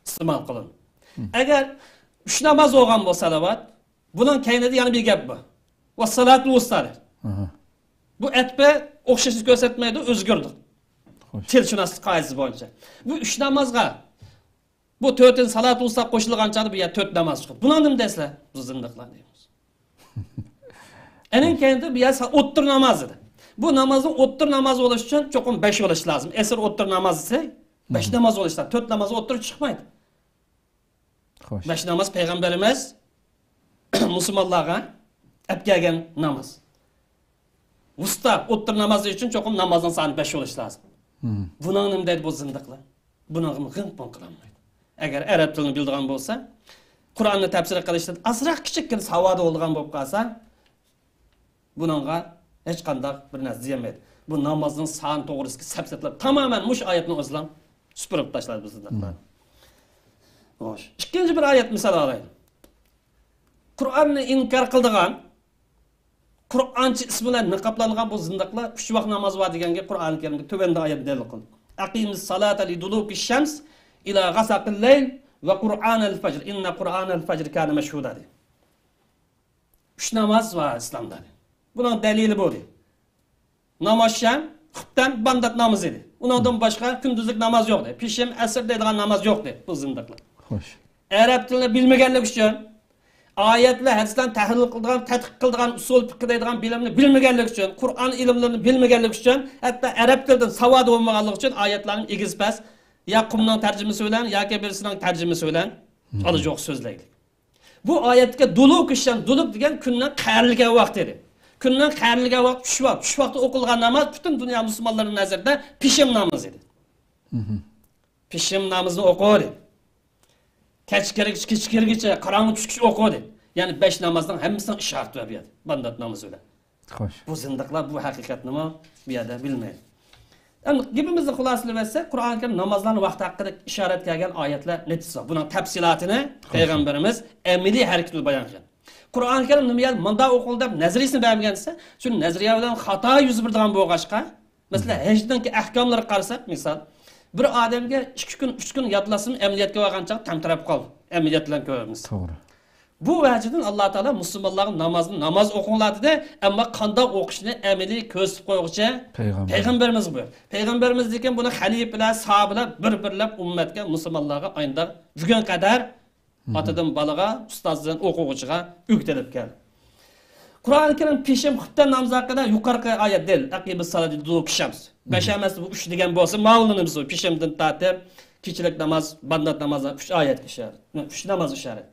ئىستېمال قىلىنىدۇ. ھىم. ئەگەر ئۈچ ناماز بولغان بولسا سالاۋات، بۇنىڭ كەينىدە يەنە بىر گەپ بار. «ۋەسسالاتۇل ۋۇستا» دەيدۇ. ئاھا. بۇ ئەتپە ئوخشاشنى كۆرسەتمەيدۇ، ئۆزگىرىدۇ. خوش. تىلشۇناسلىق قائىدىسى بويىچە. بۇ ئۈچ نامازغا بۇ تۆتىنى سالاتۇل ۋۇستا قوشۇلغان چاغدا بۇ يەر تۆت ناماز چىقىدۇ. بۇنىڭ نېمە دەيسىلەر؟ بۇ زىندىقلار دەيمىز. ئەنىڭ كەينىدە بۇ يەر سا-، ئوتتۇرا ناماز ئىدى. بۇ نامازنىڭ ئوتتۇرا ناماز بولۇش ئۈچۈن چوقۇم بەش بولۇش لازىم. ئەسىر ئوتتۇرا ناماز دېسە، بەش مم. ناماز بولۇش لازىم. تۆت ناماز ئوتتۇرىغا چىقمايدۇ. خوش. بەش ناماز پەيغەمبىرىمىز مۇسۇلمانلارغا ئەپ كەلگەن ناماز. ۋۇستا، ئوتتۇرا ناماز ئۈچۈن چوقۇم نامازنىڭ سانى بەش بولۇش لازىم. مم. بۇنىڭ نېمە دەيدۇ بۇ زىندىقلار؟ بۇنىڭغا غىڭ-پىڭ قىلالمايدۇ. ئەگەر ئەرەب تىلىنى بىلىدىغان بولسا، قۇرئاننى تەپسىر قىلىشتىن ئازراق كىچىككىنە ساۋادى بولىدىغان بولۇپ قالسا، بۇنىڭغا ھېچقانداق بىر نەرسە دېيەلمەيدۇ. بۇ نامازنىڭ سانى توغرىسىدىكى سەپسەتىلەر تامامەن مۇشۇ ئايەتنىڭ ئۆزىلا سۈپۈرۈپ تاشلايدۇ بۇ زىندىقلار. مم. خوش. ئىككىنچى بىر ئايەت مىسال ئالايلى. قۇرئاننى ئىنكار قىلىدىغان، قۇرئانچى ئىسمى بىلەن نىقابلانغان بۇ زىندىقلار ئۈچ ۋاق ناماز بار دېگەنگە قۇرئانى كەرىمدە تۆۋەندە ئايەت دەلىل قىلدى. «أقيموا الصلاة لدلوك الشمس إلى غسق الليل وقرآن الفجر إن قرآن الفجر كان مشهودا» دېدى. ئۈچ ناماز بار ئىسلامدا. بۇنىڭ دەلىلى بۇ دېدى. ناماز شەم، خۇپتەن، بامدات نامىزى دېدى. ئۇنىڭدىن باشقا كۈندۈزلۈك ناماز يوق دېدى. پېشىم، ئەسىر دەيدىغان ناماز يوق دېدى بۇ زىندىقلار. خوش. ئەرەب تىلىنى بىلمىگەنلىكى ئۈچۈن، ئايەتلەر، ھەدىسلەرنى تەھلىل قىلىدىغان، تەتقىق قىلىدىغان، ئۇسۇل پىقھى دەيدىغان بىلىمنى بىلمىگەنلىكى ئۈچۈن، قۇرئان ئىلىملىرىنى بىلمىگەنلىكى ئۈچۈن، ھەتتا ئەرەب تىلىدىن ساۋادى بولمىغانلىقى ئۈچۈن ئايەتلەرنى ئېگىز-پەس يا قۇمنىڭ تەرجىمىسى بىلەن ياكى بىرسىنىڭ تەرجىمىسى بىلەن مم. ئالا جوق سۆزلەيدۇ. بۇ ئايەتتىكى دۇلۇك شەم، دۇلۇك دېگەن كۈننىڭ قەرىلگەن ۋاقتى ئىدى. كۈننىڭ قەرىلگەن ۋاقتى چۈش ۋاقتى. چۈش ۋاقتى ئوقۇلغان ناماز پۈتۈن دۇنيا مۇسۇلمانلىرىنىڭ نەزىرىدە پېشىم نامىزى ئىدى. مم. پېشىم نامىزىنى ئوقۇ دېدى. كەچ كىرگۈچە، كېچە كىرگۈچە، قاراڭغۇ چۈشكىچە ئوقۇ دېدى. يەنى بەش نامازنىڭ ھەممىسىنىڭ ئىشارىتى بار بۇ يەردە، بامدات نامىزى بىلەن. خوش. بۇ زىندىقلار بۇ ھەقىقەتنىمۇ بۇ يەردە بىلمەيدۇ. ئەمدى گېپىمىزنى خۇلاسىلىۋەتسەك، قۇرئان كەرىم نامازلارنى ۋاقتى ھەققىدە ئىشارەت كەلگەن ئايەتلەر نەچچىسى بار. بۇنىڭ تەپسىلاتىنى پەيغەمبىرىمىز ئەمەلىي ھەرىكىتى بىلەن بايان قىلغان. قۇرئان كەرىم نېمە يەردە مۇنداق ئوقۇلدى دەپ نەزەرىيىسىنى بەرمىگەن دېسە، شۇ نەزەرىيە بىلەن خاتا يۈز بېرىدىغان بولغاچقا، مەسىلەن، ھەجنىڭكى ئەھكاملىرىغا قارىساق، مىسال، بىر ئادەمگە ئىككى كۈن، ئۈچ كۈن يادلاتسىمۇ ئەمەلىيەتكە بارغان چاغ تەمتىرەپ قالدى. ئەمەلىيەت بىلەن كۆرىمىز. توغرا. بۇ ۋەجىدىن ئاللا تائالا مۇسۇلمانلارغا نامازنى ناماز ئوقۇڭلار دېدى، ئەمما قانداق ئوقۇشنى ئەمەلىي كۆرسىتىپ قويغۇچە پەيغەمبەر. پەيغەمبىرىمىزگە بۇيرۇدى. پەيغەمبىرىمىز لېكىن بۇنى خەلىپىلەر، ساھابىلەر بىر-بىرلەپ ئۇممەتكە، مۇسۇلمانلارغا ئايندار بۈگۈنگە قەدەر ئاتىدىن بالىغا، ئۇستازدىن ئوقۇغۇچىغا ئۆگىتىلىپ كەلدى. قۇرئان كەرىم پېشىم خۇپتەن نامىزى ھەققىدە يۇقىرىقى ئايەت دەلىل، ئەقىمۇس سالاتە لىدۇلۇكى شەمس. بەش ئەمەس، بۇ ئۈچ دېگەن بولسا، ماۋۇلىنىمىز پېشىمدىن تارتىپ كېچىلىك ناماز، بامدات نامازلار ئۈچ ئايەتكە ئىشارەت. ئۈچ ناماز ئىشارەت.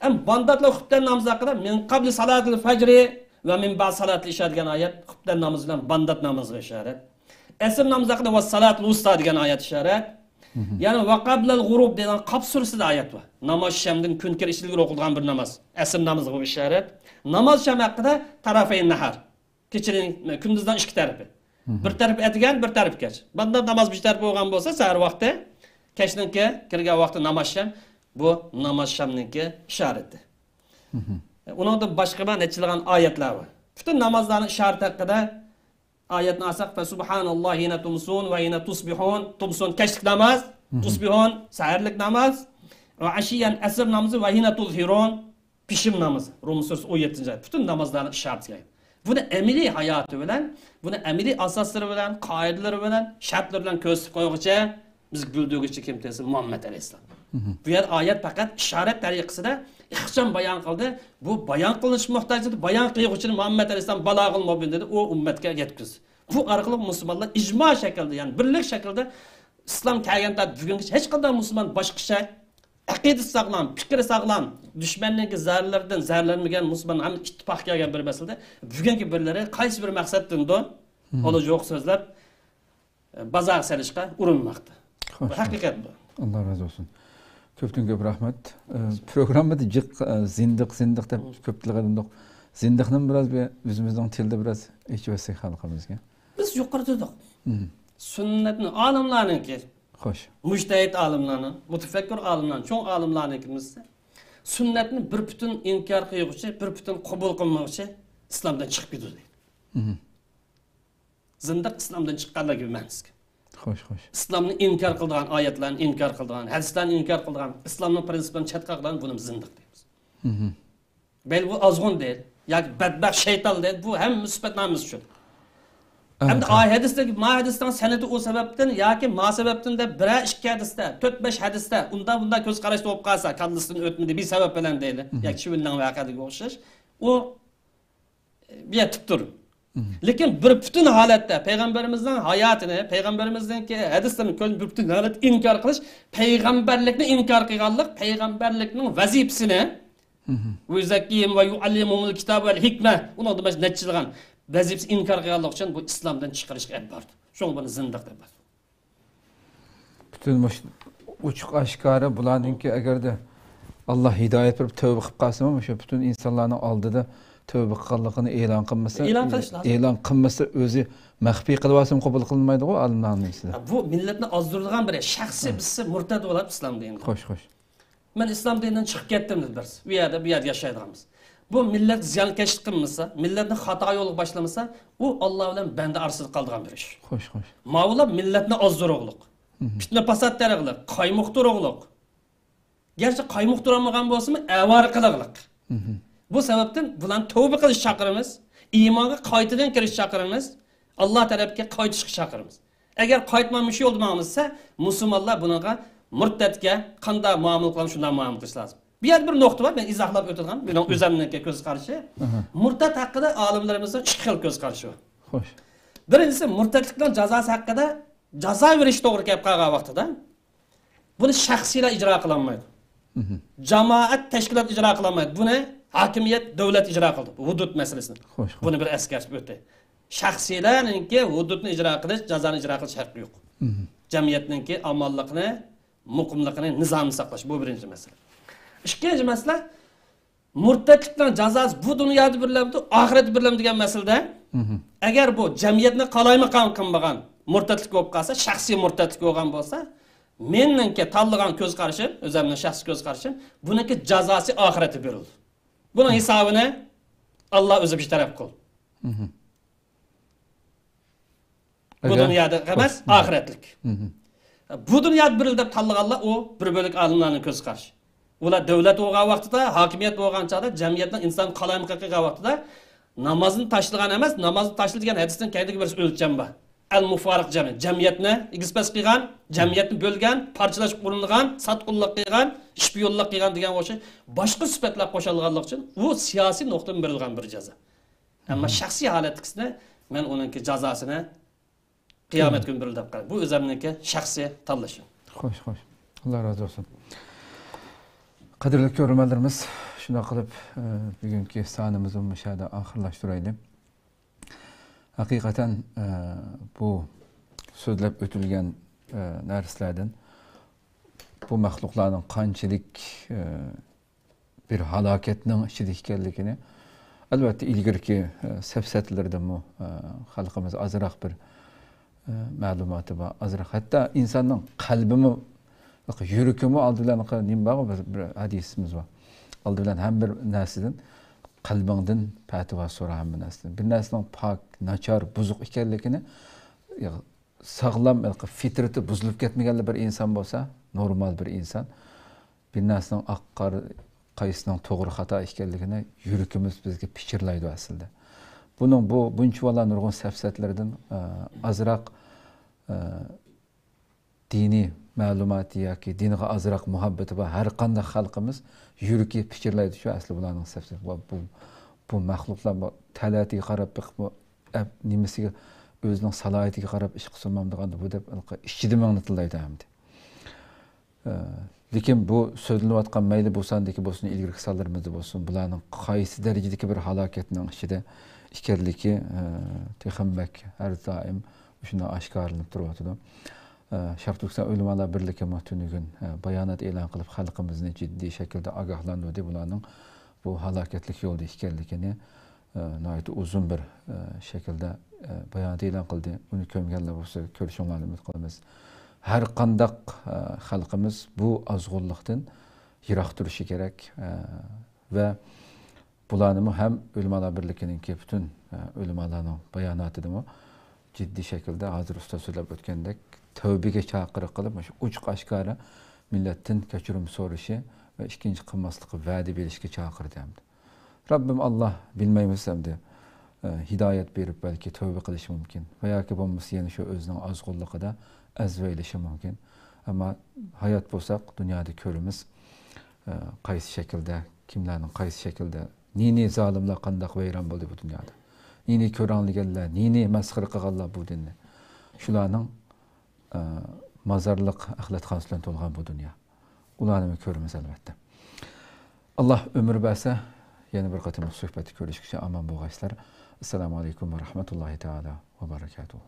ئەم بامداتلار خۇپتەن نامىزى ھەققىدە مىن قابلى سالاتىل فەجرى ۋە مىن بەئد سالاتىل ئىشا دېگەن ئايەت خۇپتەن نامىزى بىلەن بامدات نامىزىغا ئىشارەت. ئەسر نامىزى ھەققىدە ۋەسسالاتىل ۋۇستا دېگەن ئايەت ئىشارەت. يەنى ۋەقەبلەل غۇرۇب دېگەن قاپ سۈرىسىدە ئايەت بار. ناماز شەمدىن كۈن كىرىشىدىن ئىلگىرى ئوقۇلىدىغان بىر ناماز. ئەسر نامىزىغا ئىشارەت. ناماز شەم ھەققىدە تەرەفەي نەھار. كېچىنىڭ، كۈندۈزنىڭ ئىككى تەرىپى. بىر تەرىپى ئەتىگەن، بىر تەرىپى كەچ. بامدات ناماز بىر تەرەپ بولغان بولسا، سەھەر ۋاقتى، كەچنىڭكى كىرگەن ۋاقتى ناماز شەم. بۇ ناماز شەمنىڭكى ئىشارىتى. ئۇنىڭدىن باشقا نەچچىلىغان ئايەتلەر بار. پۈتۈن نامازلارنىڭ ئىشارىتى ھەققىدە ئايەتنى ئالساق، فسبحان الله حين تمسون وحين تصبحون. تمسون كەچلىك ناماز، تصبحون سەھەرلىك ناماز، ۋە ئەشىيەن ئەسر نامىزى، ۋە ھىنە تۇزھىرون پېشىم نامىزى. روم سۈرىسى ئون يەتتىنچى ئايەت. پۈتۈن نامازلارنىڭ ئىشارىتى. بۇنى ئەمەلىي ھاياتى بىلەن، بۇنى ئەمەلىي ئاساسلىرى بىلەن، قائىدىلىرى بىلەن، شەرتلىرى بىلەن كۆرسىتىپ قويغۇچە، بىز بىلدۈرگۈچى كىم دېسە، مۇھەممەد ئەلەيھىسسالام. بۇ يەر ئايەت پەقەت ئىشارەت تەرىقىسىدە ئىخچام بايان قىلدى. بۇ بايان قىلىنىش موھتاج ئىدى. بايان قىلغۇچىنى مۇھەممەد ئەلەيھىسسالام بالاغۇل مۇبىن دېدى. ئۇ ئۈممەتكە يەتكۈزدى. بۇ ئارقىلىق مۇسۇلمانلار ئىجما شەكلىدە، يەنى بىرلىك شەكلىدە ئىسلام كەلگەن تارتىپ بۈگۈنگىچە ھېچقانداق مۇسۇلمان باشقىچە ئەقىدىسى ساغلام، پىكرى ساغلام، دۈشمەننىڭكى زەرلىرىدىن زەرلەنمىگەن مۇسۇلمان ھەم ئىتتىپاق كەلگەن بىر مەسىلىدە بۈگۈنكى بىرلىرى قايسى بىر مەقسەتتىندۇ، ئۇلا يوق سۆزلەپ، بازارغا سېلىشقا ئۇرۇنماقتا. بۇ ھەقىقەت بۇ. ئاللا رازى بولسۇن. كۆپتىن كۆپ رەھمەت. ئە، پروگراممىدا جىق، ئە، زىندىق، زىندىق دەپ كۆپ تىلغا ئېلىندۇق. زىندىقنى بىراز بىر ئۆزىمىزنىڭ تىلىدا بىراز ئېچىۋەتسەك خەلقىمىزگە. بىز يۇقىرىدا دېدۇق. سۈننەتنى ئالىملارنىڭكى، خوش. مۇجتەھىد ئالىملارنىڭ، مۇتەپەككۇر ئالىملارنىڭ، چوڭ ئالىملارنىڭكى بىلسە، سۈننەتنى بىر پۈتۈن ئىنكار قىلغۇچى، بىر پۈتۈن قوبۇل قىلمىغۇچى ئىسلامدىن چىقىپ كېتىدۇ دەيدۇ. زىندىق ئىسلامدىن چىققانلار گېپى مەنىسىگە. خوش، خوش. ئىسلامنى ئىنكار قىلىدىغان، ئايەتلەرنى ئىنكار قىلىدىغان، ھەدىسلەرنى ئىنكار قىلىدىغان، ئىسلامنىڭ پرىنسىپلىرىنى چەتكە قىلىدىغان، بۇنى بىز زىندىق دەيمىز. بەلكى بۇ ئازغۇن دەيدۇ ياكى بەتبەخت شەيتان دەيدۇ، بۇ ھەممە سۈپەت نامىمىز ئۈچۈن. ئەمدى ئاي ھەدىستىكى، ما ھەدىستىڭ سەنىدى ئۇ سەۋەبتىن ياكى ما سەۋەبتىن دەپ بىرەر ئىككى ھەدىستە، تۆت بەش ھەدىستە ئۇنداق بۇنداق كۆز قاراشتا بولۇپ قالسا، كاللىسىدىن ئۆتمىدى بىر سەۋەب بىلەن دەيلى. ياكى شىۋىننىڭ ۋەقەدىگە ئوخشاش. ئۇ بۇ يەتىپ تۇر. لېكىن بىر پۈتۈن ھالەتتە پەيغەمبىرىمىزنىڭ ھاياتىنى، پەيغەمبىرىمىزنىڭكى ھەدىسلىرىنى كۆرۈپ بىر پۈتۈن ھالەتتە ئىنكار قىلىش، پەيغەمبەرلىكنى ئىنكار قىلغانلىق، پەيغەمبەرلىكنىڭ ۋەزىپىسىنى، ۋە يۇزەككىھىم ۋە يۇئەللىمۇھۇمۇل كىتاب ۋەل ھىكمە، ئۇنىڭدىن باشقا نەچچىلىغان ۋەزىپىسىنى ئىنكار قىلغانلىق ئۈچۈن بۇ ئىسلامدىن چىقىرىشقا ئېلىپ بارىدۇ. شۇڭا بۇنى زىندىق دەپ ئاتىدۇ. پۈتۈن مۇشۇ ئوچۇق ئاشكارا بۇلارنىڭكى، ئەگەردە ئاللا ھىدايەت بېرىپ تەۋبە قىلىپ قالسىمۇ، مۇشۇ پۈتۈن ئىنسانلارنىڭ ئالدىدا تەۋبە قىلغانلىقىنى ئېلان قىلمىسا، ئېلان قىلىش لازىم. ئېلان قىلمىسا، ئۆزى مەخپىي قىلىۋالسىمۇ قوبۇل قىلىنمايدىغۇ ئالىملارنىڭ ئىچىدە. بۇ مىللەتنى ئازدۇرىدىغان بىر شەخسىي بىرسى مۇرتەد بولۇپ ئىسلام دىنىدىن. خوش، خوش. مەن ئىسلام دىنىدىن چىقىپ كەتتىم دېدى بىرسى. ئۇ يەردە، بۇ يەردە ياشايدىغانمىز. بۇ مىللەت زىيانكەشلىك قىلمىسا، مىللەتنى خاتا يولغا باشلىمىسا، ئۇ ئاللا بىلەن بەندە ئارىسىدا قالىدىغان بىر ئىش. خوش، خوش. ماۋۇلار مىللەتنى ئازدۇرۇغلۇق. پىتنە پاسات تەرەقلىق، قايمۇقتۇرۇغلۇق. گەرچە قايمۇقتۇرالمىغان بولسىمۇ، ئاۋارە قىلىغلىق. بۇ سەۋەبتىن بۇلارنى تەۋبە قىلىش چاقىرىمىز، ئىمانغا قايتىدىن كىرىش چاقىرىمىز، ئاللا تەرەپكە قايتىشقا چاقىرىمىز. ئەگەر قايتماي مۇشۇ يولدا ماڭمىسا، مۇسۇلمانلار بۇنىڭغا مۇرتەتكە قانداق مۇئامىلە قىلغان شۇنداق مۇئامىلە قىلىش لازىم. بۇ يەردە بىر نۇقتا بار، مەن ئىزاھلاپ ئۆتىدىغان، مېنىڭ ئۆزۈمنىڭكى كۆز قارىشى. مۇرتەت ھەققىدە ئالىملىرىمىزنىڭ ئىككى خىل كۆز قارىشى بار. خوش. بىرىنچىسى، مۇرتەتلىكنىڭ جازاسى ھەققىدە جازا بېرىش توغرا كەپ قالغان ۋاقتىدا، بۇنى شەخسىيلەر ئىجرا قىلالمايدۇ. جامائەت تەشكىلات ئىجرا قىلالمايدۇ. بۇنى ھاكىمىيەت، دۆلەت ئىجرا قىلىدۇ. ھۇدۇد مەسىلىسىنى. خوش، خوش. بۇنى بىر ئەسكەرتىپ ئۆتەي. شەخسىيلەرنىڭكى ھۇدۇدنى ئىجرا قىلىش، جازانى ئىجرا قىلىش ھەققى يوق. جەمئىيەتنىڭكى ئامانلىقنى، مۇقىملىقىنى، نىزامىنى ساقلاش. بۇ بىرىنچى مەسىلە. ئىككىنچى مەسىلە، مۇرتەتلىكنىڭ جازاسى بۇ دۇنيادا بېرىلەمدۇ، ئاخىرەتتە بېرىلەمدۇ دېگەن مەسىلىدە، ئەگەر بۇ جەمئىيەتنى قالايمىقان قىلمىغان مۇرتەتلىك بولۇپ قالسا، شەخسىي مۇرتەتلىك بولغان بولسا، مېنىڭكى تاللىغان كۆز قارىشىم، ئۆزۈمنىڭ شەخسىي كۆز قارىشىم، بۇنىڭكى جازاسى ئاخىرەتتە بېرىلىدۇ. بۇنىڭ ھېسابىنى ئاللا ئۆزى بىر تەرەپ قىل. بۇ دۇنيادا ئەمەس، ئاخىرەتلىك. بۇ دۇنيادا بېرىلدى دەپ تاللىغانلار، ئۇ بىر بۆلەك ئالىملارنىڭ كۆز قارىشى. ئۇلار دۆلەت بولغان ۋاقتىدا، ھاكىمىيەت بولغان چاغدا، جەمئىيەتنىڭ ئىنسان قالايمىقان قىلغان ۋاقتىدا نامازنى تاشلىغان ئەمەس، نامازنى تاشلا دېگەن ھەدىستىن كەينىدىكى بىر ئۆلچەم بار. ئەل مۇفارىق جەمئىيەت. جەمئىيەتنى ئىگىسپەس قىلغان، جەمئىيەتنى بۆلگەن، پارچىلاش ئورۇنلىغان، ساتقۇنلۇق قىلغان، شپىيونلۇق قىلغان دېگەن ئوخشاش باشقا سۈپەتلەر قوشۇلغانلىقى ئۈچۈن ئۇ سىياسىي نۇقتىدىن بېرىلگەن بىر جازا. ئەمما شەخسىي ھالەتتىكىسىنى مەن ئۇنىڭكى جازاسىنى قىيامەت كۈنى بېرىلىدۇ دەپ قارايمەن. بۇ ئۆزۈمنىڭكى شەخسىي تاللىشىم. خوش، خوش. ئاللا رازى بولسۇن. قەدىرلىك كۆرۈرمەنلىرىمىز، شۇنداق قىلىپ، ئە، بۈگۈنكى سانىمىزنى مۇشۇ يەردە ئاخىرلاشتۇرايلى. ھەقىقەتەن، ئە، بۇ سۆزلەپ ئۆتۈلگەن، ئە، نەرسىلەردىن بۇ مەخلۇقلارنىڭ قانچىلىك، ئە، بىر ھالاكەتنىڭ ئىچىدە ئىكەنلىكىنى، ئەلۋەتتە، ئىلگىرىكى، ئە، سەپسەتىلىرىدىنمۇ، ئە، خەلقىمىز ئازراق بىر، ئە، مەلۇماتى بار. ئازراق، ھەتتا ئىنساننىڭ قەلبىمۇ يۈرىكىمۇ ئالدى بىلەن نېمە بارغۇ، بىر، بىر ھەدىسىمىز بار. ئالدى بىلەن ھەممە بىر نەرسىدىن، قەلبىڭدىن پەتىۋا سورا ھەممە نەرسىدىن. بىر نەرسىنىڭ پاك، ناچار، بۇزۇق ئىكەنلىكىنى، يا، ساغلام، فىترىتى بۇزۇلۇپ كەتمىگەنلا بىر ئىنسان بولسا، نورمال بىر ئىنسان، بىر نەرسىنىڭ ئاق قارا، قايسىنىڭ توغرا خاتا ئىكەنلىكىنى يۈرىكىمىز بىزگە پىچىرلايدۇ ئەسلىدە. بۇنىڭ بۇ بۇنچىۋالا نۇرغۇن سەپسەتىلىرىدىن، ئە، ئازراق، ئە، دىنىي مەلۇماتى ياكى دىنغا ئازراق مۇھەببىتى بار ھەر قانداق خەلقىمىز يۈرىكى پىچىرلايدۇ شۇ ئەسلى بۇلارنىڭ سەپسەتى. بۇ، بۇ، بۇ مەخلۇقلار بۇ تەلەتىگە قاراپ بېقىپ، بۇ ئەپ-، نېمىسىگە، ئۆزىنىڭ سالاھىيىتىغا قاراپ ئىش قىلسىمامدىغاندۇ بۇ دەپ ئىچىدە مىڭنىتىلايدۇ ئەمدى. ئە، لېكىن بۇ سۆزلىنىۋاتقان مەيلى بۇ ساندىكى بولسۇن، ئىلگىرىكى سانلىرىمىزدا بولسۇن، بۇلارنىڭ قايسى دەرىجىدىكى بىر ھالاكەتنىڭ ئىچىدە ئىكەنلىكى، ئە، تېخىمۇ بەك ھەر دائىم شۇنداق ئاشكارىلىنىپ تۇرۇۋاتىدۇ. ئە، شەرقىي تۈركىستان ئۆلىمالار بىرلىكىمۇ تۈنۈگۈن، ئە، بايانات ئېلان قىلىپ، خەلقىمىزنى جىددىي شەكىلدە ئاگاھلاندۇردى، بۇلارنىڭ بۇ ھالاكەتلىك يولدا ئىكەنلىكىنى، ئە، ناھايىتى ئۇزۇن بىر، ئە، شەكىلدە، ئە، بايانات ئېلان قىلدى. ئۇنى كۆرمىگەنلەر بولسا كۆرۈشۈڭلارنى ئۈمىد قىلىمىز. ھەر قانداق، ئە، خەلقىمىز بۇ ئازغۇنلۇقتىن يىراق تۇرۇشى كېرەك، ئە، ۋە بۇلارنىمۇ ھەم ئۆلىمالار بىرلىكىنىڭكى پۈتۈن، ئە، ئۆلىمالارنىڭ باياناتىدىمۇ جىددىي شەكىلدە ھازىر ئۇستاز سۆزلەپ ئۆتكەندەك تەۋبىگە چاقىرىق قىلىپ، مۇشۇ ئوچۇق ئاشكارا مىللەتتىن كەچۈرۈم سورىشى ۋە ئىككىنچى قىلماسلىققا ۋەدە بېرىشكە چاقىردى ئەمدى. رەببىم ئاللا بىلمەيمىز ئەمدى، ئە، ھىدايەت بېرىپ بەلكى تەۋبە قىلىشى مۇمكىن ۋە ياكى بولمىسا يەنە شۇ ئۆزىنىڭ ئازغۇنلۇقىدا ئەزۋەيلىشى مۇمكىن. ئەمما ھايات بولساق دۇنيادا كۆرىمىز، ئە، قايسى شەكىلدە، كىملەرنىڭ قايسى شەكىلدە، نى-نى زالىملار قانداق ۋەيران بولدى بۇ دۇنيادا. نى-نى كۆرەڭلىگەنلەر، نى-نى مەسخىرە قىلغانلار بۇ دىننى. شۇلارنىڭ، ئە، مازارلىق ئەخلەتخانىسى بىلەن تولغان بۇ دۇنيا. ئۇلارنىمۇ كۆرىمىز ئەلۋەتتە. ئاللا ئۆمۈر بەرسە، يەنە بىر قېتىملىق سۆھبەتتە كۆرۈشكىچە ئامان بولغايسىلەر. ئەسسالامۇ ئەلەيكۇم ۋە رەھمەتۇللاھى تائالا ۋە بەرەكاتۇھۇ.